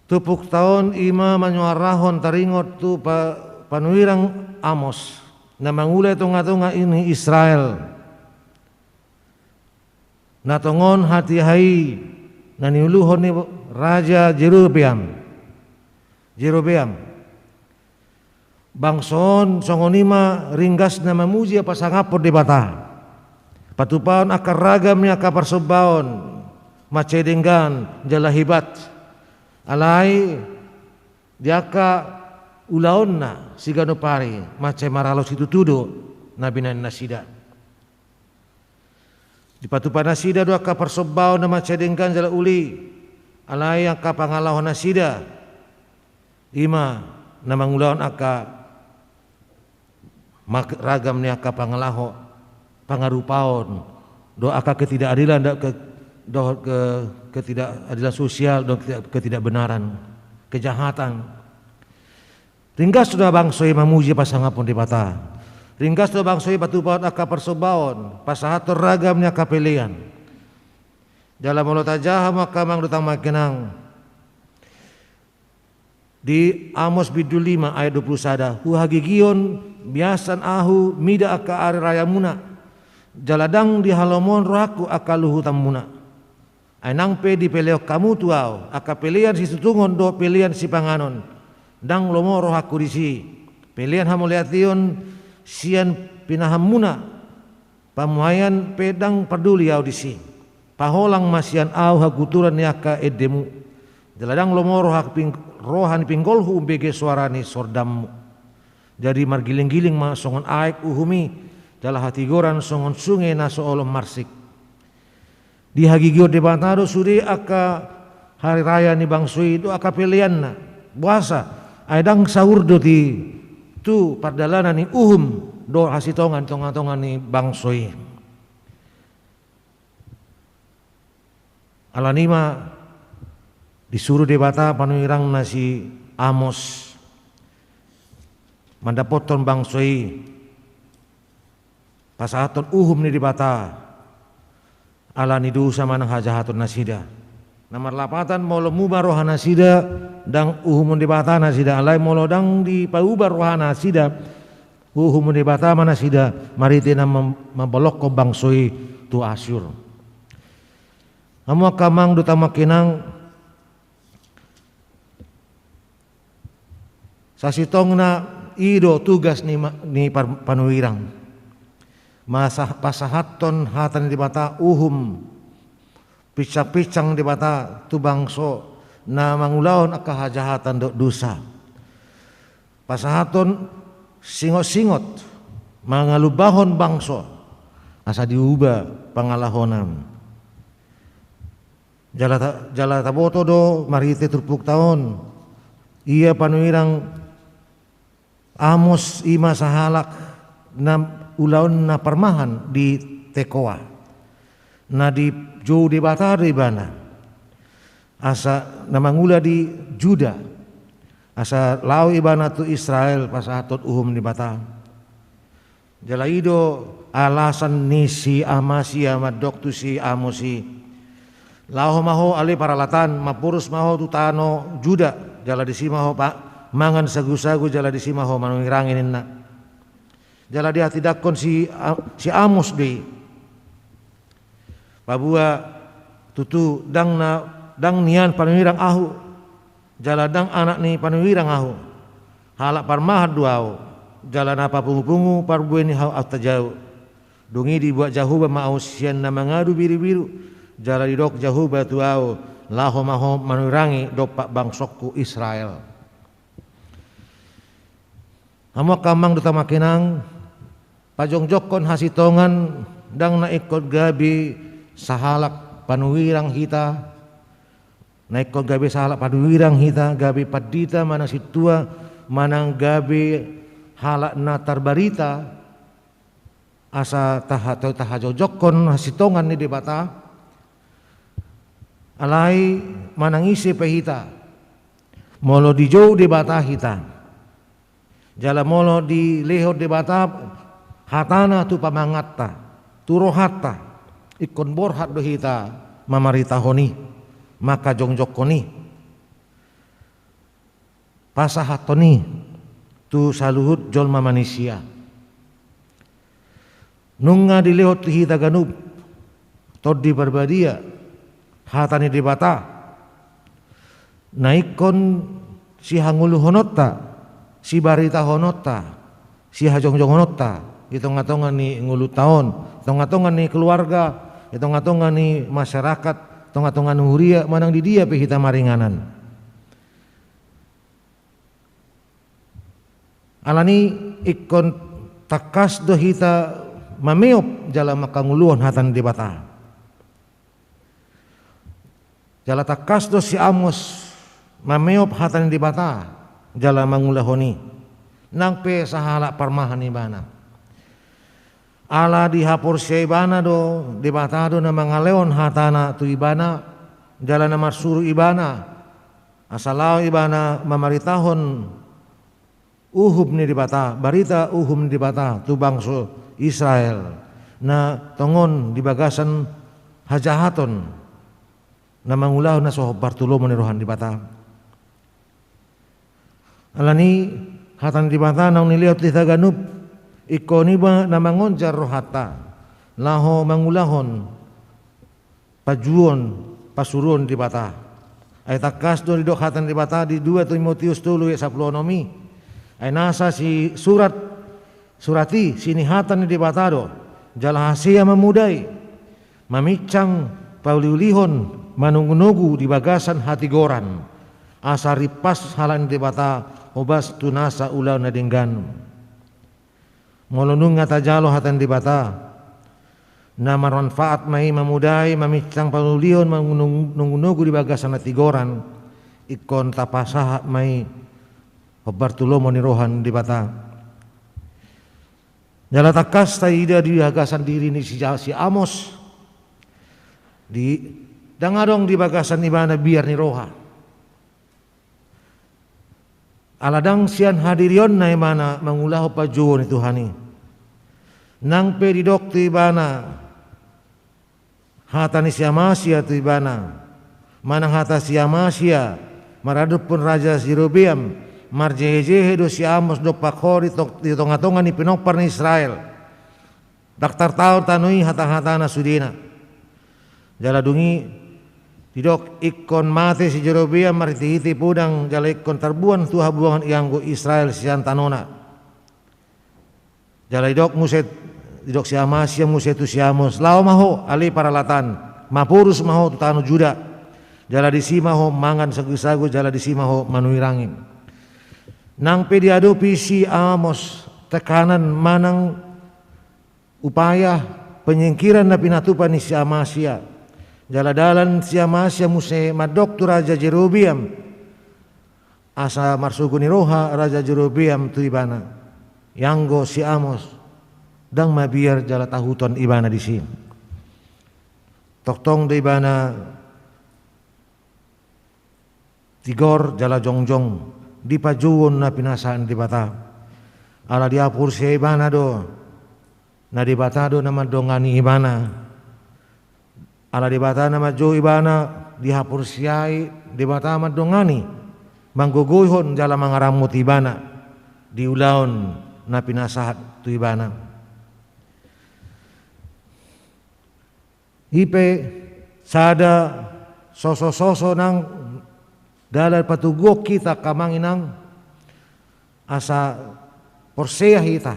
Turpukta on i ma manyuarahon taringot tu pa-, panurirang Amos, na mangula i tonga-tonga ni Israel. Na tongon hatiha i na niuluhon ni Raja Jerobeam. Jerobeam. Bangso on songon i ma ringgasna mamuji pasangaphon Debata. Patupahon angka ragam ni angka parsombaon, mansai denggan jala hebat. Alai di angka ulaonna siganup ari, mansai maralo situtu do na binahen nasida. Dipatupa nasida do angka parsombaon na mansai denggan jala uli, alai angka pangalaho nasida, i ma na mangulahon angka mag-, ragam ni angka pangalaho, pangarupaon, dohot angka ketidakadilan, do-, ke-, dohot ke-, ketidakadilan sosial, dohot ketidak-, ketidakbenaran, kejahatan. Ringgas do bangso i mamuji pasangaphon Debata. Ringgas do bangso i patupahon angka parsombaon, pasahathon ragam ni angka pelean. Jala molo tajaha hamu angka amang dohot hamu angka inang. Di Amos bindu lima ayat dua puluh sada, huhagigion biasan ahu mida angka ari rayamuna, jala ndang dihalomohon rohangku angka luhutanmuna. Ai nang pe dipelehon hamu tu ahu angka pelean situtungon dohot pelean sipanganon, ndang lomo rohangku disi. Pelean hamauliateon sian pinahanmuna, pamuhaion pe ndang parduli ahu disi. Paholang ma sian ahu haguturan ni angka endemu, jala ndang lomo roha ping-, roha ni pinggolhu umbege soara ni sordanmu. Jadi margiling-giling ma songon aek uhum i, jala hatigoran songon sunge na so olom marsik. Dihagigion Debata do sude angka hari raya ni bangso i dohot angka peleanna. Boasa? Ai ndang saur do i tu pardalanan ni uhum dohot hasitongan tonga-tonga ni bangso i. Alani i ma disuru Debata panurirangna si Amos mandapothon bangso i pasahathon uhum ni Debata, ala ni dosa manang hajahaton nasida. Na marlapatan molo muba roha nasida, ndang uhumon Debata nasida, alai molo ndang dipauba roha nasida, uhumon Debata ma nasida, marhite na mam-, mambolongkon bangso i tu Asyur. Hamu angka amang dohot hamu angka inang, sasintongna i do tugas ni ma-, ni par-, panurirang. Masa-, pasahathon hata ni Debata, uhum, pinsang-pinsang Debata tu bangso na mangulahon angka hajahatan dohot dosa. Pasahathon singot-singot mangalumbahon bangso asa diuba pangalahona. Jala ta-, jala taboto do marhite turpukta on, ia panurirang Amos i ma sahalak na ulaonna parmahan di Tekoa. Na dijou Debata do ibana. Asa na mangula di Juda. Asa laho ibana tu Israel pasahathon uhum ni Debata. Jala i do alasan ni si Amasia mandok tu si Amos i, laho ma ho ale parhalatan, mamporus ma ho tu tano Juda, jala disi ma ho pa-, mangan sagu-sagu, jala disi ma ho manurirang i ninna. Jala dihatindangkon si A-, si Amos do i. Paboa tutu ndang na, ndang nian panurirang ahu, jala ndang anak ni panurirang ahu. Halak parmahan do ahu, jala na papungu-pungu parbue ni hau ahu tajou. Dung i dibuat Jahowa ma ahu sian na mangadu biru-biru, jala didok Jahowa tu ahu, laho ma ho manurirang i dompak bangsongku Israel. Hamu angka amang dohot hamu angka inang, pajongjongkon hasintongan ndang na ingkon gabe sahalak panurirang hita, na ingkon gabe sahalak panurirang hita, gabe pandita manang sintua, manang gabe halak na tarbarita, asa taha-, taha-, tahajongjongkon hasintongan ni Debata, alai manang ise pe hita, molo dijou Debata hita, jala molo dilehon Debata hatana tu pamanganta, tu rohanta, ingkon borhat do hita mamaritahon i, mangkajongjongkon i, pasahathon i tu saluhut jolma manisia. Nunga dilehon tu hita ganup Tondi Parbadia, hata ni Debata, na ingkon sihangoluhononta, sibaritahononta, sihajongjongkononta di tongatonga ni ngolunta on, tongatonga ni keluarga, di tongatonga ni masyarakat, tongatonga ni huria, manang di dia pe hita maringanan. Alani ingkon tangkas do hita mameop jala mangkangoluhon hata ni Debata. Jala tangkas do si Amos mameop hata ni Debata jala mangulahon i, nang pe sahalak parmahan ibana. Ala dihaporseai ibana do, Debata do na mangalehon hatana tu ibana, jala na marsuru ibana, asa laho ibana mamaritahon uhum ni Debata, barita uhum ni Debata tu bangso Israel, na tongon di bagasan hajahaton, na mangulahon na so hombar tu lomo ni roha ni Debata. Alani hata ni Debata naung nilehon tu hita ganup, ingkon i ma na mangonjar rohanta laho mangulahon panjouon, parsuruon Debata. Ai tangkas do didok hata ni Debata di dua Timoteus tolu ayat sampulu onom i, ai nasa si surat, surat i sinihatan ni Debata do, jala hasea mamodai, maminsang pauliulihon, manogunogu di bagasan hatigoran, asa rimpas halak ni Debata hobas tu nasa ulaon na denggan. Molo nunga tajalo hata ni Debata, na marmanfaat ma i mamodai, maminsang pauliulihon, manogunogu di bagasan hatigoran, ingkon tapasahat ma i hombar tu lomo ni roha ni Debata. Jala tangkas taida di bagasan diri ni si Ja-, si Amos, di, ndang adong di bagasan ibana biar ni roha. Ala ndang sian hadirionna ibana mangulahon panjouon ni Tuhan i. Nang pe didok tu ibana hata ni si Amasia tu ibana, manang hata si Amasia maradophon raja Jerobeam, marjehejehe do si Amos dompak ho di to-, di tongatonga ni pinompar ni Israel. Ndang tartaon tano i hatahatana sudena. Jala dung i didok ingkon mate si Jerobeam marhitehite podang, jala ingkon tarbuang tu habuangan ianggo Israel sian tanona. Jala didok muse, didok si Amasia muse tu si Amos, laho ma ho ale parhalatan, maporus ma ho tu tano Juda. Jala disi ma ho mangan sagusagu, jala disi ma ho manuai range. Nang pe diadopi si Amos tekanan manang upaya penyingkiran na pinatupa ni si Amasia. Jala dalan si Amasia muse mandok tu raja Jerobeam, asa marsogo ni roha raja Jerobeam tu ibana. Ianggo si Amos ndang mabiar jala tahuton ibana disi. Tongtong do ibana tigor jala jongjong di panjouon na pinasahat ni Debata. Ala dihaporseai ibana do, na Debata do na mandongani ibana. Ala Debata na manjou ibana, dihaporseai Debata mandongani, manggogoihon jala mangaramoti ibana di ulaon na pinasahat tu ibana. I pe sada sosososo nang dalan patoguon hita, angka amang inang, asa porsea hita.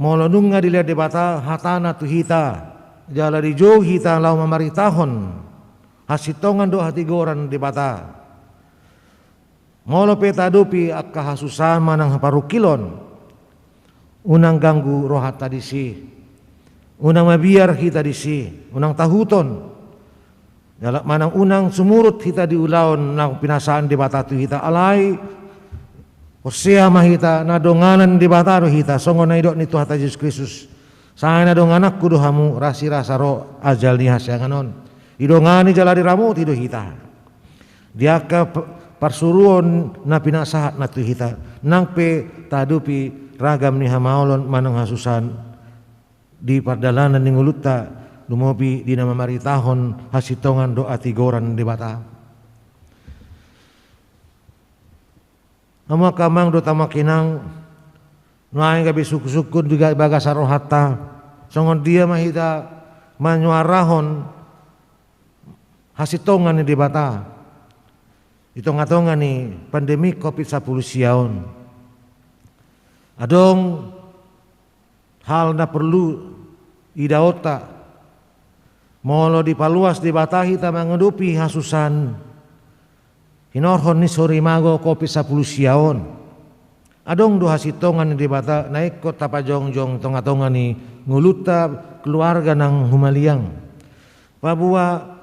Molo nunga dilehon Debata hatana tu hita, jala dijou hita laho mamaritahon hasintongan dohot hatigoran Debata. Molo pe taadopi angka hasusaan manang haparungkilon, unang ganggu rohanta disi, unang mabiar hita disi, unang tahuton. Jala manang unang sumurut hita di ulaon naung pinasahat Debata tu hita, alai Porsea ma hita na donganan Debata do hita, songon na nidok ni Tuhanta Jesus Kristus: Sai na dongananku do hamu, rasirasa ro ajal ni hasiangan on. Didongani jala diramoti do hita di angka p-, parsuruon na pinasahatna tu hita, nang pe taadopi ragam ni hamaolon manang hasusaan di pardalanan ni ngolunta, lumobi di na mamaritahon hasintongan dohot hatigoran ni Debata. Hamu angka amang dohot hamu angka inang, nuaeng gabe sungkunsungkun di ga-, bagasan rohanta, songon dia ma hita manyuarahon hasintongan ni Debata di tongatonga ni pandemi covid sampulu sia on. Adong hal na porlu idaonta, molo dipaluas Debata hita mangadopi hasusaan hinorhon ni sorimago covid sampulu sia on. Adong do hasintongan ni Debata na ingkon tapajongjong tongatonga ni ngolunta, keluarga nang humaliang. Paboa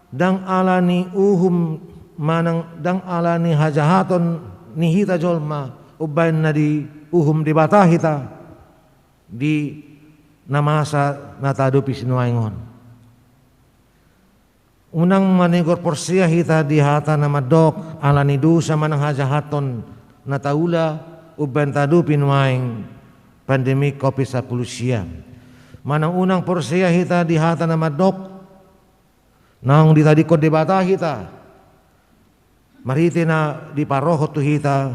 ndang ala ni uhum manang ndang ala ni hajahaton ni hita jolma umbaen na diuhum Debata hita di na masa na taadopi sinuaeng on. Unang manigor porsea hita di hata na mandok ala ni dosa manang hajahaton na taula umbaen taadopi nuaeng pandemi covid sampulu sia. Manang unang porsea hita di hata na mandok naung ditadingkon Debata hita marhite na diparohon tu hita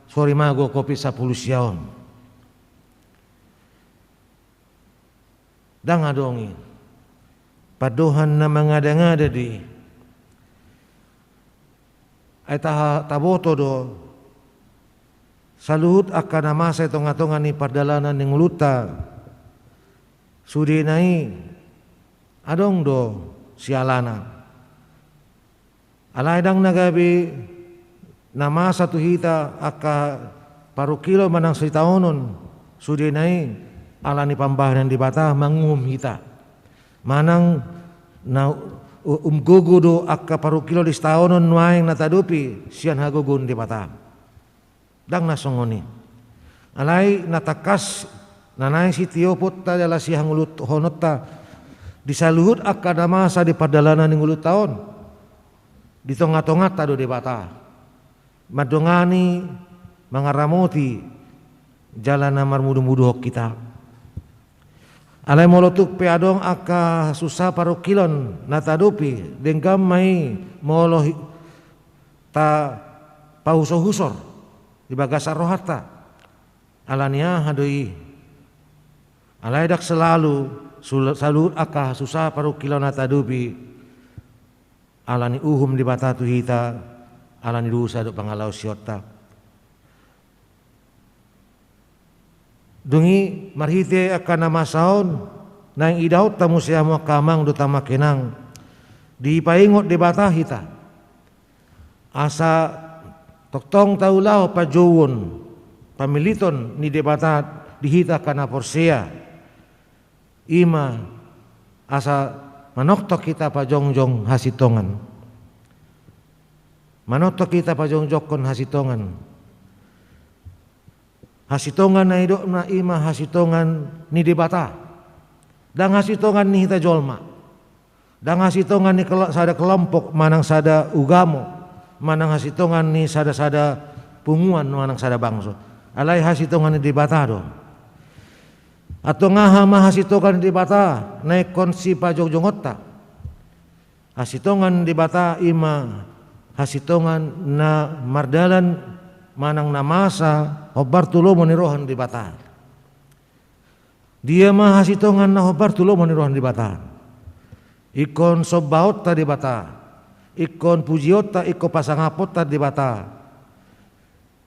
sorimago covid sampulu sia on. Ndang adong i. Pandohan na mangadangada do i. Ai taha-, taboto do saluhut angka na masa di tongatonga ni pardalanan ni ngolunta, sudena i adong do sialana. Alai ndang na gabe na masa tu hita angka parungkilon manang sitaonon, sudena i ala ni pambahenan Debata manguhum hita. Manang na u-, umgogo do angka parungkilon di sitaonon nuaeng na taadopi sian hagogoon Debata. Ndang na songon i. Alai na tangkas na naeng sitioponta jala sihangoluhononta di saluhut angka na masa di pardalanan ni ngolunta on, di tongatonganta do Debata mandongani, mangaramoti jala na marmudumuduhon hita. Alai molo tung pe adong angka susa parungkilon na taadopi, denggan ma i molo hi-, tapahusorhusor di bagasan rohanta. Ala ni aha do i? Alai ndang selalu sul-, saluhut angka susa parungkilon na taadopi ala ni uhum ni Debata tu hita, ala ni dosa dohot pangalaosionta. Dung i marhite angka na masa on, naeng idaonta muse hamu angka amang dohot hamu angka inang, dipaingot Debata hita asa tongtong taulahon panjouon, pamiliton ni Debata di hita angka na porsea. I ma asa manongtong hita pajongjong hasintongan. Manongtong hita pajongjongkon hasintongan. Hasintongan na nidokna i ma hasintongan ni Debata. Ndang hasintongan ni hita jolma. Ndang hasintongan ni kelo-, sada kelompok, manang sada ugamo, manang hasintongan ni sada-sada punguan, manang sada bangso. Alai hasintongan ni Debata do. Antong aha ma hasintongan ni Debata na ingkon sipajongjongonta? Hasintongan ni Debata i ma hasintongan na mardalan manang na masa hombar tu lomo ni roha ni Debata. Dia ma hasintongan na hombar tu lomo ni roha ni Debata? Ingkon sombaonta Debata, ingkon pujionta, ingkon pasangaponta Debata,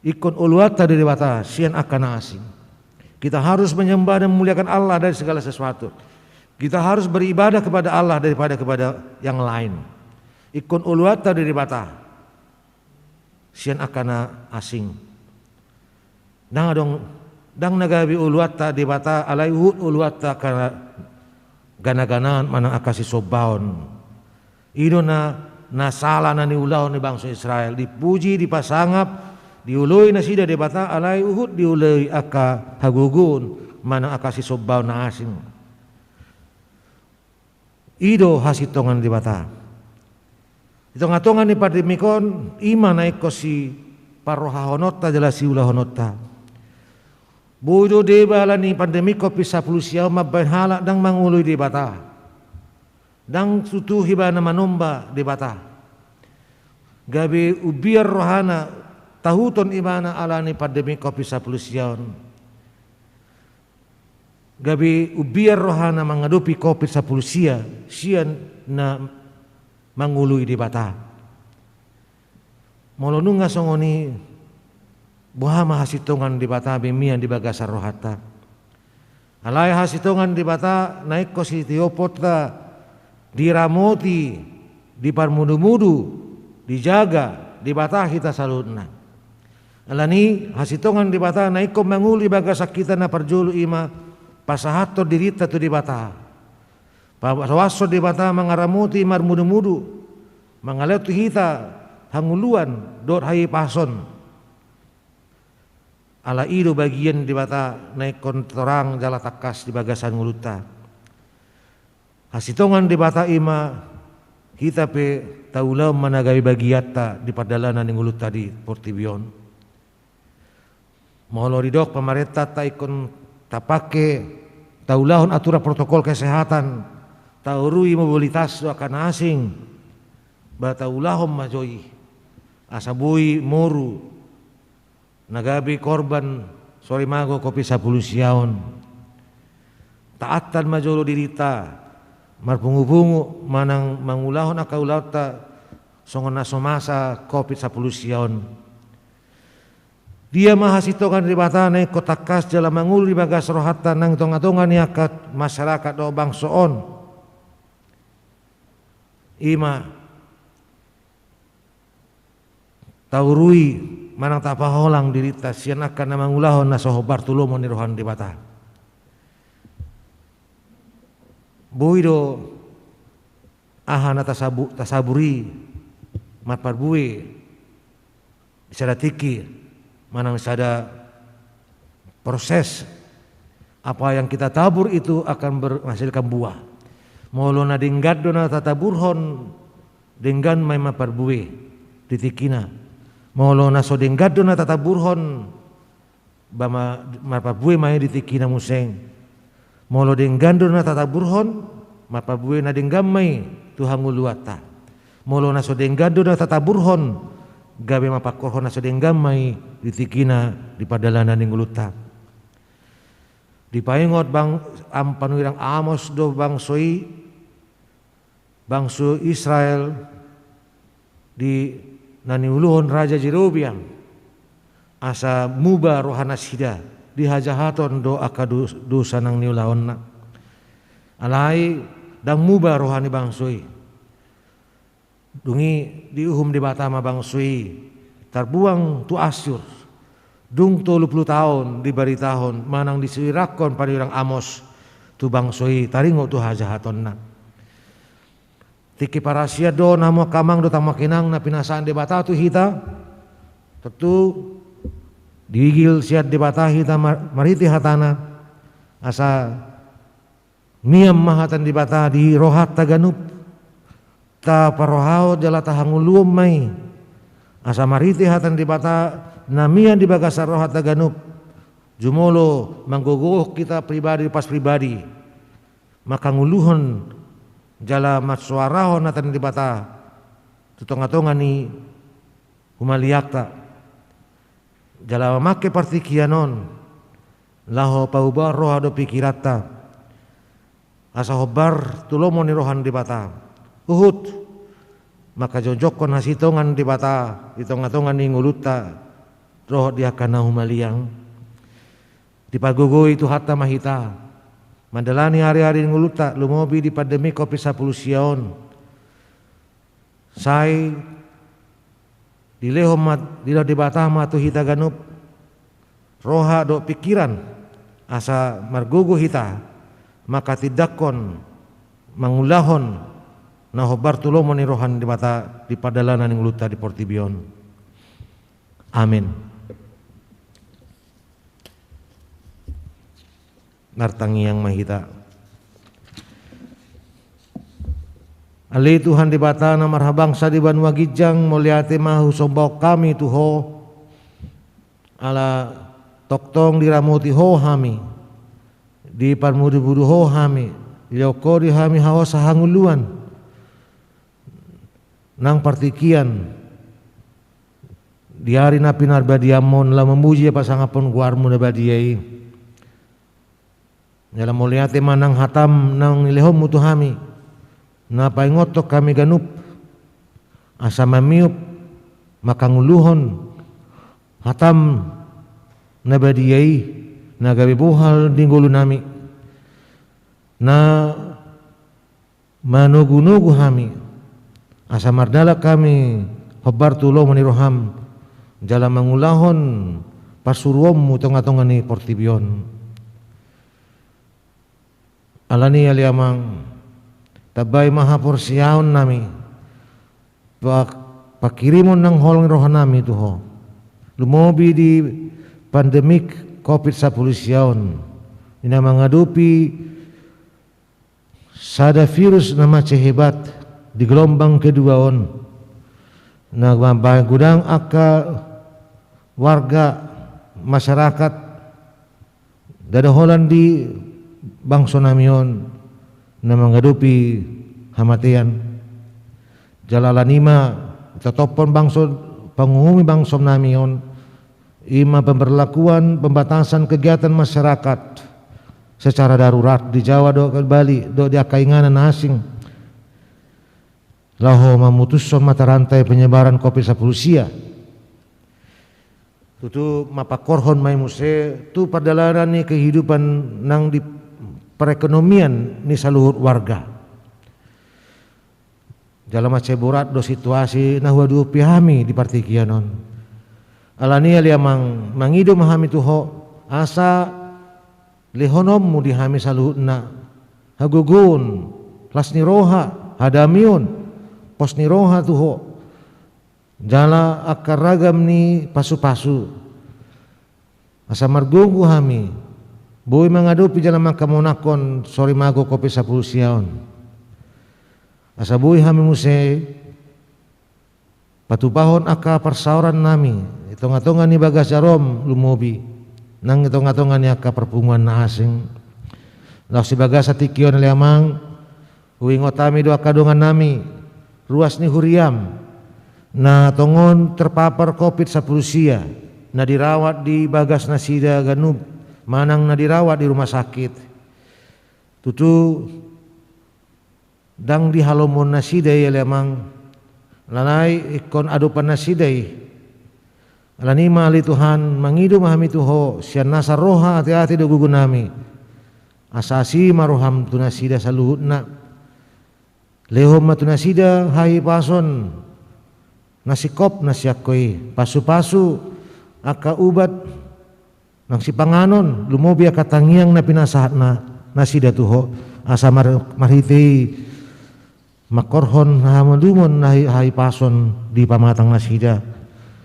ingkon oloanta do Debata sian angka na asing. Kita harus menyembah dan memuliakan Allah dari segala sesuatu. Kita harus beribadah kepada Allah daripada kepada yang lain. Ingkon oloanta do Debata sian angka na asing. Ndang adong, ndang na gabe oloanta Debata alai huhut oloanta angka ganaganaan manang angka sisombaon. I do na, na sala na niulahon ni bangso Israel, dipuji, dipasangap, Dioloi nasida Debata, alai huhut dioloi angka hagogoon manang angka sisombaon na asing. I do hasintongan Debata. Di tonga-tonga ni pandemik on, i ma na ingkon siparrohahononta jala siulahononta. Boi do deba ala ni pandemik covid sampulu sia on mambahen halak ndang mangoloi Debata. Ndang tutu ibana manomba Debata. Gabe umbiar rohana, tahuton ibana ala ni pandemik covid sampulu sia on. Gabe umbiar rohana mangadopi covid sampulu sia, sian na mangoloi Debata. Molo nunga songon i, boha ma hasintongan Debata be mian di bagasan rohanta? Alai hasintongan Debata na ingkon sitiopanta, diramoti, diparmudu-mudu, dijaga Debata hita saluhutna. Ala ni i, hasintongan Debata na ingkon mangolu di bagasan hita na parjolo i ma pasahathon dirinta tu Debata. Paboahon Debata mangaramoti, marmudu-mudu, mangalehon tu hita hangoluan dohot hahipason. Ala i do bagian Debata na ingkon torang jala tangkas di bagasan ngolunta. Hasintongan Debata i ma hita pe taulahon ma na gabe bagianta di pardalanan ni ngolunta di portibi on. Molo didok pamarentanta ingkon tapake, taulahon aturan protokol kesehatan, taurui mobilitas dohot angka na asing, ba taulahon ma jo i, asa boi moru na gabe korban sorimago covid sampulu sia on. Taatan ma jolo dirinta, marpungu-pungu manang mangulahon angka ulaonta songon na so masa covid sampulu sia on. Dia ma hasintongan Debata na ingkon tangkas jala mangolu di bagas rohanta nang tonga-tonga ni angka masyarakat dohot bangso on? I ma taurui manang tapaholang dirinta sian angka na mangulahon na so hombar tu lomo ni roha ni Debata. Boi do aha na tasabu-, tasaburi marparbue di sada tingki manang sada proses. Apa yang kita tabur itu akan menghasilkan buah. Molo na denggan do na tataburhon, denggan ma i marparbue di tingkina. Molo na so denggan do na tataburhon, ba ma-, marparbue ma i di tingkina muse. Molo denggan do na tataburhon, marparbue na denggan ma i tu hangoluanta. Molo na so denggan do na tataburhon, gabe mapangkorhon na so denggan ma i di tingkina di pardalanan ni ngolunta. Dipaingot bang-, am-, panurirang Amos do bangso i, bangso Israel di na niuluhon Raja Jerobeam, asa muba rohanasida di hajahaton dohot angka dos-, dosa nang niulahonna. Alai ndang muba roha ni bangso i. Dung i diuhum Debata ma bangso i tarbuang tu Asyur. Dung tolu pulu taon dibaritahon manang disuirakkon panurirang Amos tu bangso i taringot tu hajahatonna. Tingki parasian do on hamu angka amang dohot hamu angka inang na pinasahat Debata tu hita. Tontu diigil sian Debata hita mar-, marhite hatana, asa mian ma hata ni Debata di rohanta ganup. Taparrohahon jala tahangoluhon ma i, asa marhite hata ni Debata na mian di bagasan rohanta ganup, jumolo manggogohon hita pribadi pas pribadi, mangkangoluhon jala marsoarahon hata ni Debata tu tonga-tonga ni humaliangta. Jala mamangke partingkian on laho paubahon roha dohot pingkiranta, asa hombar tu lomo ni roha ni Debata. Huhut mangkajongjongkon hasintongan Debata di tonga-tonga ni ngolunta dohot di angka na humaliang. Dipagogoi Tuhanta ma hita mandalani ari-ari ni ngolunta, lumobi di pandemi covid sampulu sia on. Sai dilehon ma, dilehon Debata ma tu hita ganup roha dohot pingkiran, asa margogo hita mangkatindangkon, mangulahon na hombar tu lomo ni roha ni Debata di pardalanan ni ngolunta di portibi on. Amen. Martangiang ma hita. Ale Tuhan Debata na marhabangsa di banua ginjang, mauliate ma husombahon hami tu Ho, ala tongtong diramoti Ho hami, diparmuduruduhon Ho hami, dilehon Ho di hami hahosa hangoluan, nang partingkian di ari na pinarbadiaonMu, laho mamuji pasangaphon goarMu na badia i. Jala mauliate ma nang hataM na nilehonMu tu hami, na paingothon hami ganup, asa mamiop, mangkangoluhon hataM na badia i, na gabe bohal di ngolunami, na manogunogu hami, asa mardalan hami hombar tu lomo ni rohaM, jala mangulahon parsuruonMu tongatonga ni portibi on. Alani i ale Amang, tambai ma haporseaonnami, pa-, panghirimon nang holong ni rohanami tu Ho. Lumobi di pandemik covid sampulu sia on, di na mangadopi sada virus na mansai hebat di gelombang kedua on, na mambahen godang angka warga, masyarakat, ndada holan di bangsonami on na mangadopi hamatean. Jala alani i ma tatophon bangso, panguhumi bangsonami on, i ma pemberlakuan pembatasan kegiatan masyarakat secara darurat di Jawa dohot Bali, dohot di angka inganan na asing, laho mamutushon mata rantai penyebaran covid sampulu sia. Tutu mapangkorhon ma i muse tu pardalanan ni kehidupan nang di perekonomian ni saluhut warga. Jala mansai borat do situasi na huadopi hami di partingkian on. Alani i ale Amang, mangido ma hami tu Ho, asa lehononMu di hami saluhutna hagogoon, las ni roha, hadamion, pos ni roha tu Ho, jala angka ragam ni pasupasu, asa margogo hami boi mangadopi jala manghamonanghon sorimago covid sampulu sia on. Asa boi hami muse patupahon angka parsaorannami di tongatonga ni bagas jarom, lumobi nang di tongatonga ni angka parpunguan na asing. Laos di bagasan tingki on ale Amang, huingot hami do angka dongannami, ruas ni huriaM, na tongon terpapar covid sampulu sia, na dirawat di bagas nasida ganup, manang na dirawat di rumah sakit. Tutu ndang di halomoan nasida i ale Amang, alai ingkon adopan nasida i. Alani i ma ale Tuhan, mangido ma hami tu Ho sian nasa roha, ateate dohot gogonami, asa asi ma rohaM tu nasida saluhutna. Lehon ma tu nasida hahipason na singkop na sian Ho i, pasupasu, angka ubat nang sipanganon, lumobi angka tangiang na pinasahat nasida tu Ho, asa mar-, marhite i mangkorhon hamalumon na hi-, hahipason di pamatang nasida.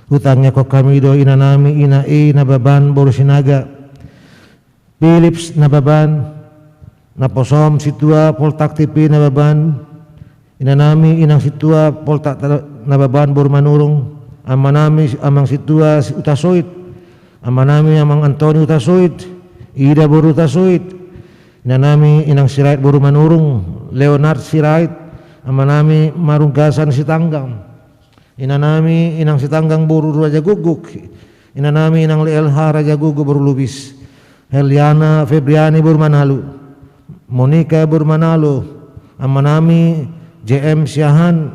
Hutangiangkon hami do inanami, Ina E Nababan boru Sinaga, Philips Nababan, naposom Sintua Poltak T P Nababan, inanami Inang Sintua Poltak ta-, Nababan boru Manurung, amanami Amang Sintua Hutasoit, amanami Amang Antoni Hutasoit, Ida boru Hutasoit, inanami Inang Sirait boru Manurung, Leonard Sirait, amanami Marunggasan Sitanggang, inanami Inang Sitanggang boru Rajagukguk, inanami Inang L H Rajagukguk boru Lubis, Heliana Febriani boru Manalu, Monika boru Manalu, amanami J M Siahaan,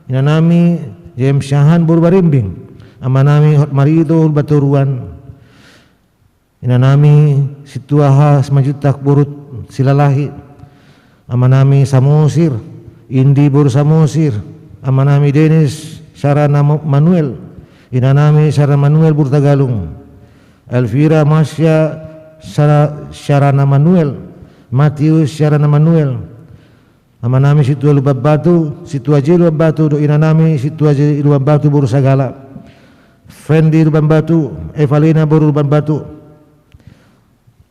inanami J M Siahaan boru Barimbing, amanami Hotmar Ito boru Batoruan, inanami Sintua H Simanjuntak boru Silalahi, amanami Samosir, Indi boru Samosir, amanami Denis Sarana Mo-, Manuel, inanami Sarana Manuel boru Tagalung, Elvira Masya Sara-, Sarana Manuel, Matius Sarana Manuel, amanami Sintua Lumban Batu, Sintua J Lumban Batu, dohot inanami Sintua J Lumban Batu boru Sagala, Fendi Lumban Batu, Evalina boru Lumban Batu,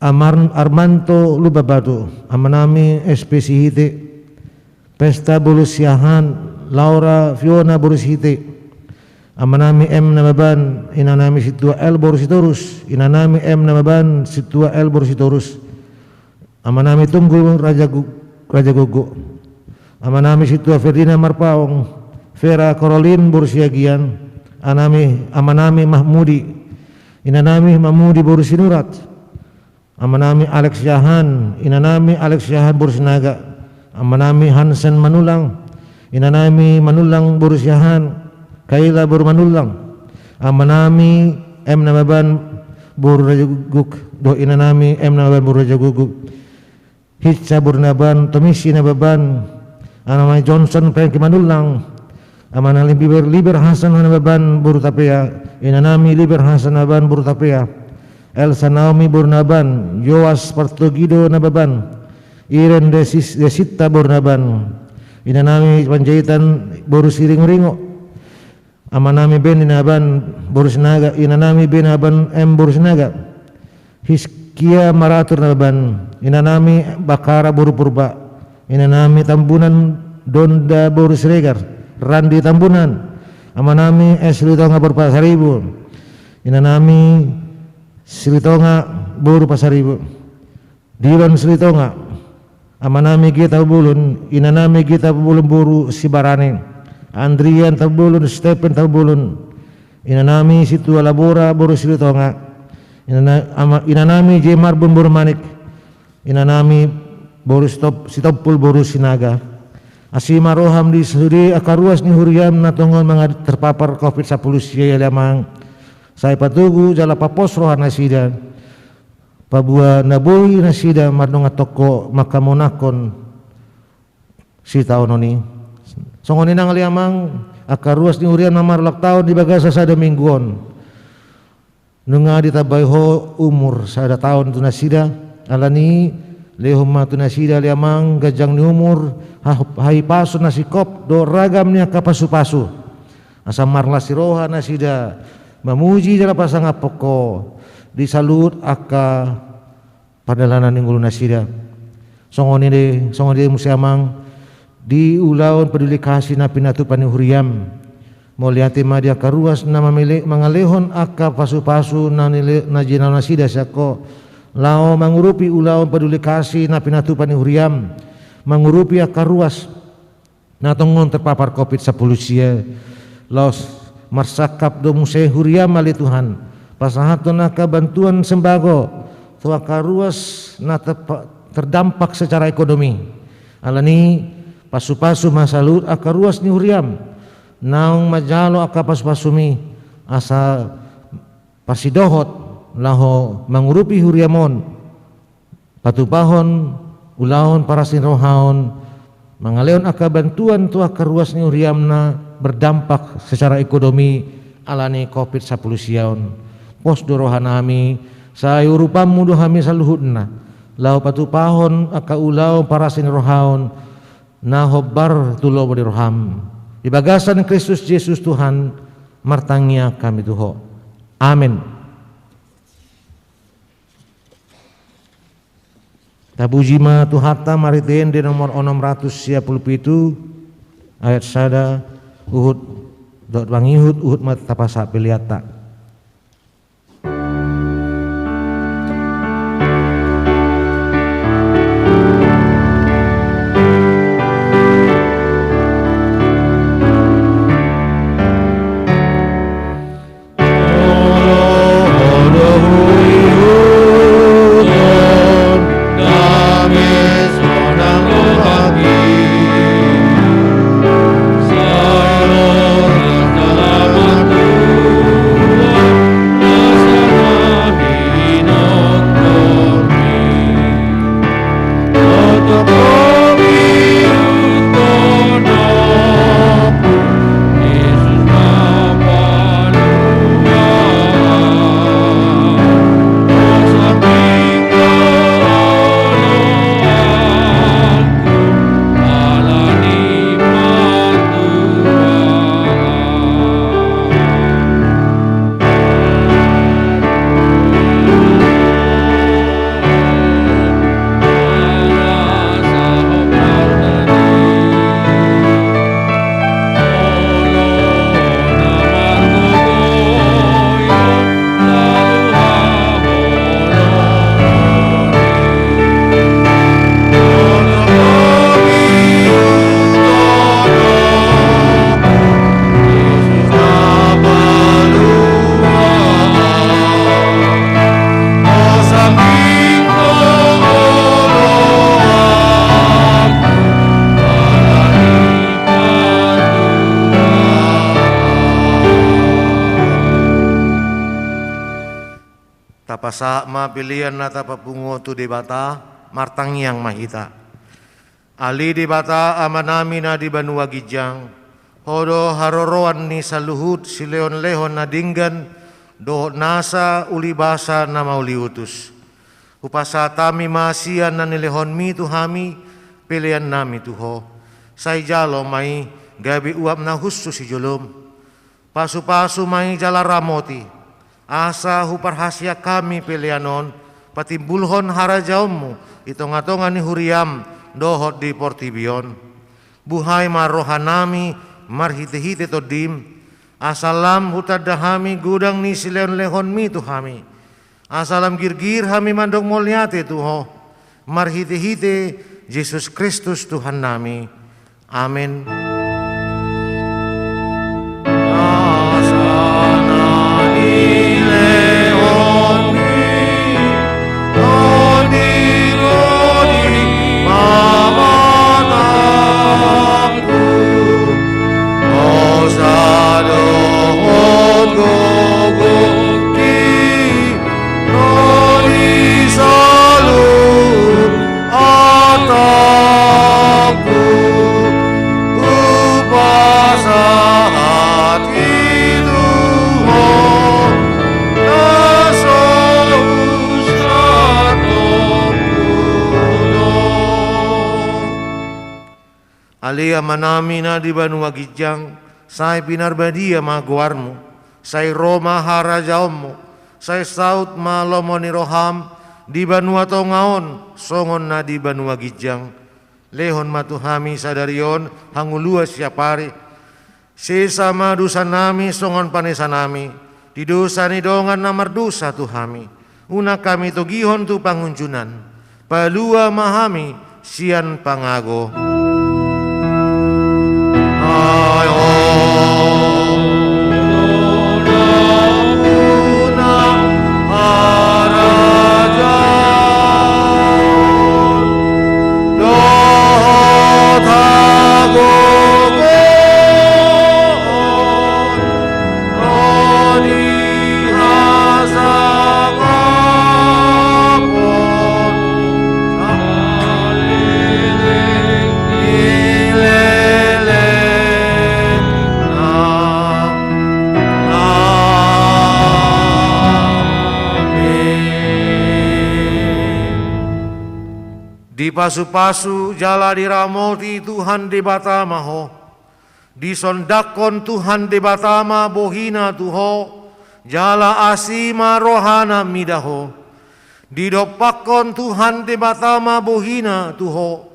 Amar-, Armanto Lumban Batu, amanami S P Sihite, Pesta boru Siahaan, Laura Fiona boru Sihite, amanami M Nababan, inanami Sintua L boru Sitorus, inanami M Nababan, Sintua L boru Sitorus, amanami Tunggul Raja Gu-, Raja Gogo, amanami Sintua Ferdina Marpaung, Vera Korolin boru Siagian, anami, amanami Mahmudi, inanami Mahmudi boru Sinurat, amanami Alex Siahaan, inanami Alex Siahaan boru Sinaga, amanami Hansen Manullang, inanami Manullang boru Siahaan, Kaila boru Manullang, amanami M Nababan boru Raja Guguk, dohot inanami M Nababan boru Raja Guguk, Hitsa boru Nababan, Tomisi Nababan, amanami Johnson Frankie Manullang, amanami Liber, Liber Hasan Nababan boru Tapea, inanami Liber Hasan Nababan boru Tapea, Elsa Naomi boru Nababan, Yoas Partogido Nababan, Iren Desis-, Desita boru Nababan, inanami Panjaitan boru Siringoringo, amanami Beni Nababan boru Sinaga, inanami Beni Nababan M boru Sinaga, Hiskia Maratur Nababan, inanami Bakara boru Purba, inanami Tambunan Donda boru Siregar, Randi Tambunan, amanami S Silitonga boru Pasaribu, inanami Silitonga boru Pasaribu, Diron Silitonga, amanami Gita Bulun, inanami Gita Bulun boru Sibarani, Andrian Tambolon, Stephen Tambolon, inanami Sintua Labora boru Silitonga, inana-, ama-, inanami J Marbun boru Manik, inanami boru Sitop-, Sitompul boru Sinaga. Asi ma roham di sude angka ruas ni huriam na tongon manga-, terpapar covid sampulu sia i ale Amang. Sai patogu jala papos roha nasida. Paboa na boi nasida mardongan tongko mangkamonangkon sitaonon i. Songon i nang ale Amang, angka ruas ni huriam na marulang taon di bagasan sada minggu on. Nunga ditambai Ho umur sada taon tu nasida, alani i lehon ma tu nasida ale Amang ganjang ni umur, ha-, hahipason na singkop dohot ragam ni angka pasupasu. Asa marlas ni roha nasida mamuji jala pasangaphon Ho di saluhut angka pardalanan ni ngolu nasida. Songon i do, songon i do muse Amang, di ulaon peduli kasih na pinatupa ni huriam. Mauliate ma di angka ruas na mamele-, mangalehon angka pasupasu na nile-, na jinalo nasida sian Ho, laho mangurupi ulaon peduli kasih na pinatupa ni huriam, mangurupi angka ruas na tongon terpapar covid sampulu sia. Laos marsangkap do muse huriam ale Tuhan, pasahathon angka bantuan sembako tu angka ruas na terpa-, terdampak secara ekonomi. Alani i pasupasu ma saluhut angka ruas ni huriam naung manjalo angka pasupasumi, asa parsidohot laho mangurupi huriam on, patupahon ulaon parasirohaon, mangalehon angka bantuan tu angka ruas ni huriam na berdampak secara ekonomi alani covid sampulu sia on. Pos do rohanami, sai urupanmu do hami saluhutna, laho patupahon angka ulaon parasirohaon na hombar tu lomo ni roham. Di bagasan Kristus Jesus Tuhan, martangiang hami tu Ho. Amen. Tapuji ma Tuhanta marhite Ende nomor onom ratus sia pulu pitu, ayat sada, huhut dohot mangihut, huhut ma tapasahat peleanta. Pasahat ma pelean na tapapungu on tu Debata, martangiang ma hita. Ale Debata Amanami na di banua ginjang, Ho do haroroan ni saluhut silehonlehon na denggan dohot nasa ulibasa na mauliutus. Hupasahat hami ma sian na nilehonMi tu hami peleannami tu Ho. Sai jalo ma i gabe uap na hushus di jolom. Pasupasu ma i jala ramoti, asa huparhasiang hami pelean on patimbulhon harajaonMu di tongatonga ni huriaM dohot di portibi on. Buhai ma rohanami marhitehite TondiM, asa lam hutanda hami godang ni silehonlehonMi tu hami, asa lam girgir hami mandok mauliate tu Ho, marhitehite Jesus Kristus Tuhannami. Amen. Ale Amanami na di banua ginjang, sai pinarbadia ma goarMu, sai ro ma harajaonMu, sai saut ma lomo ni rohaM di banua tonga on songon na di banua ginjang. Lehon ma tu hami sadari on hangoluan siapari. Sesa ma dosanami songon panesanami di dosa ni dongan na mardosa tu hami. Unang hami togihon tu pangunjunan. Palua ma hami sian pangago. Dipasupasu jala diramoti Tuhan Debata ma ho. Disondangkon Tuhan Debata ma bohiNa tu ho, jala asi ma rohaNa mida ho. Didompakkon Tuhan Debata ma bohiNa tu ho,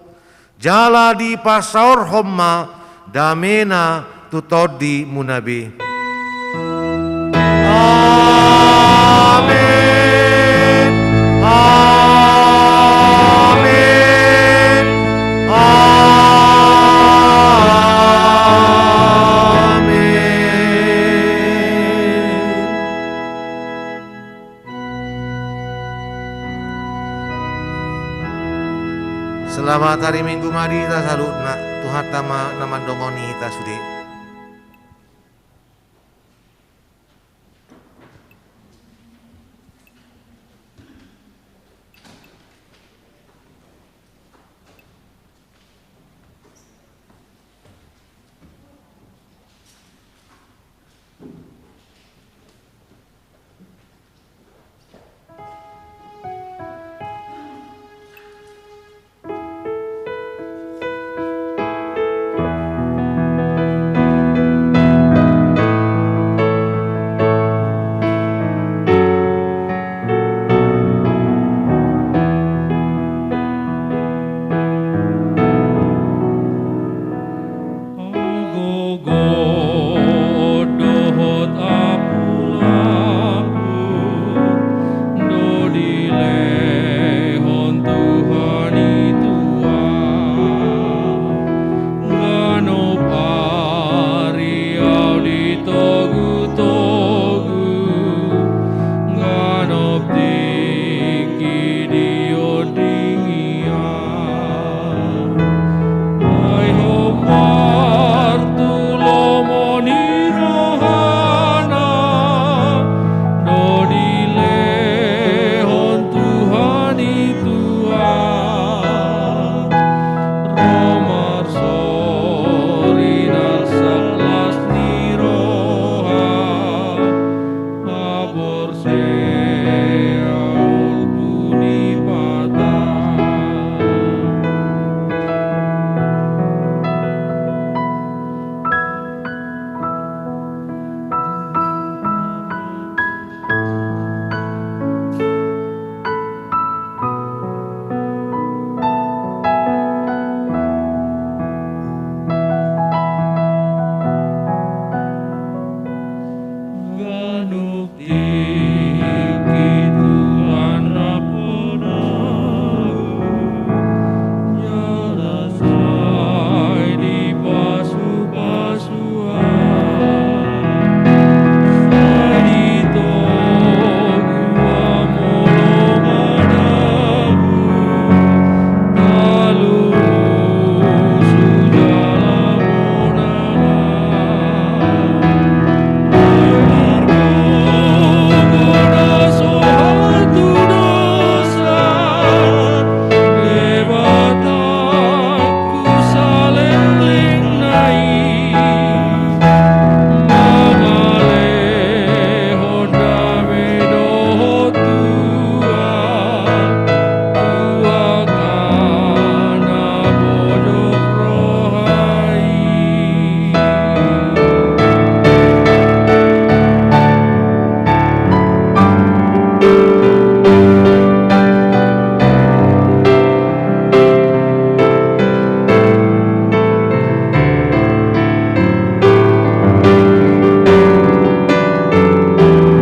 jala dipasaorhon ma dameNa tu tondimuna be. Amen. Amen. Amen. Selamat hari Minggu ma di hita saluhutna. Tuhanta ma na mandongani hita sude.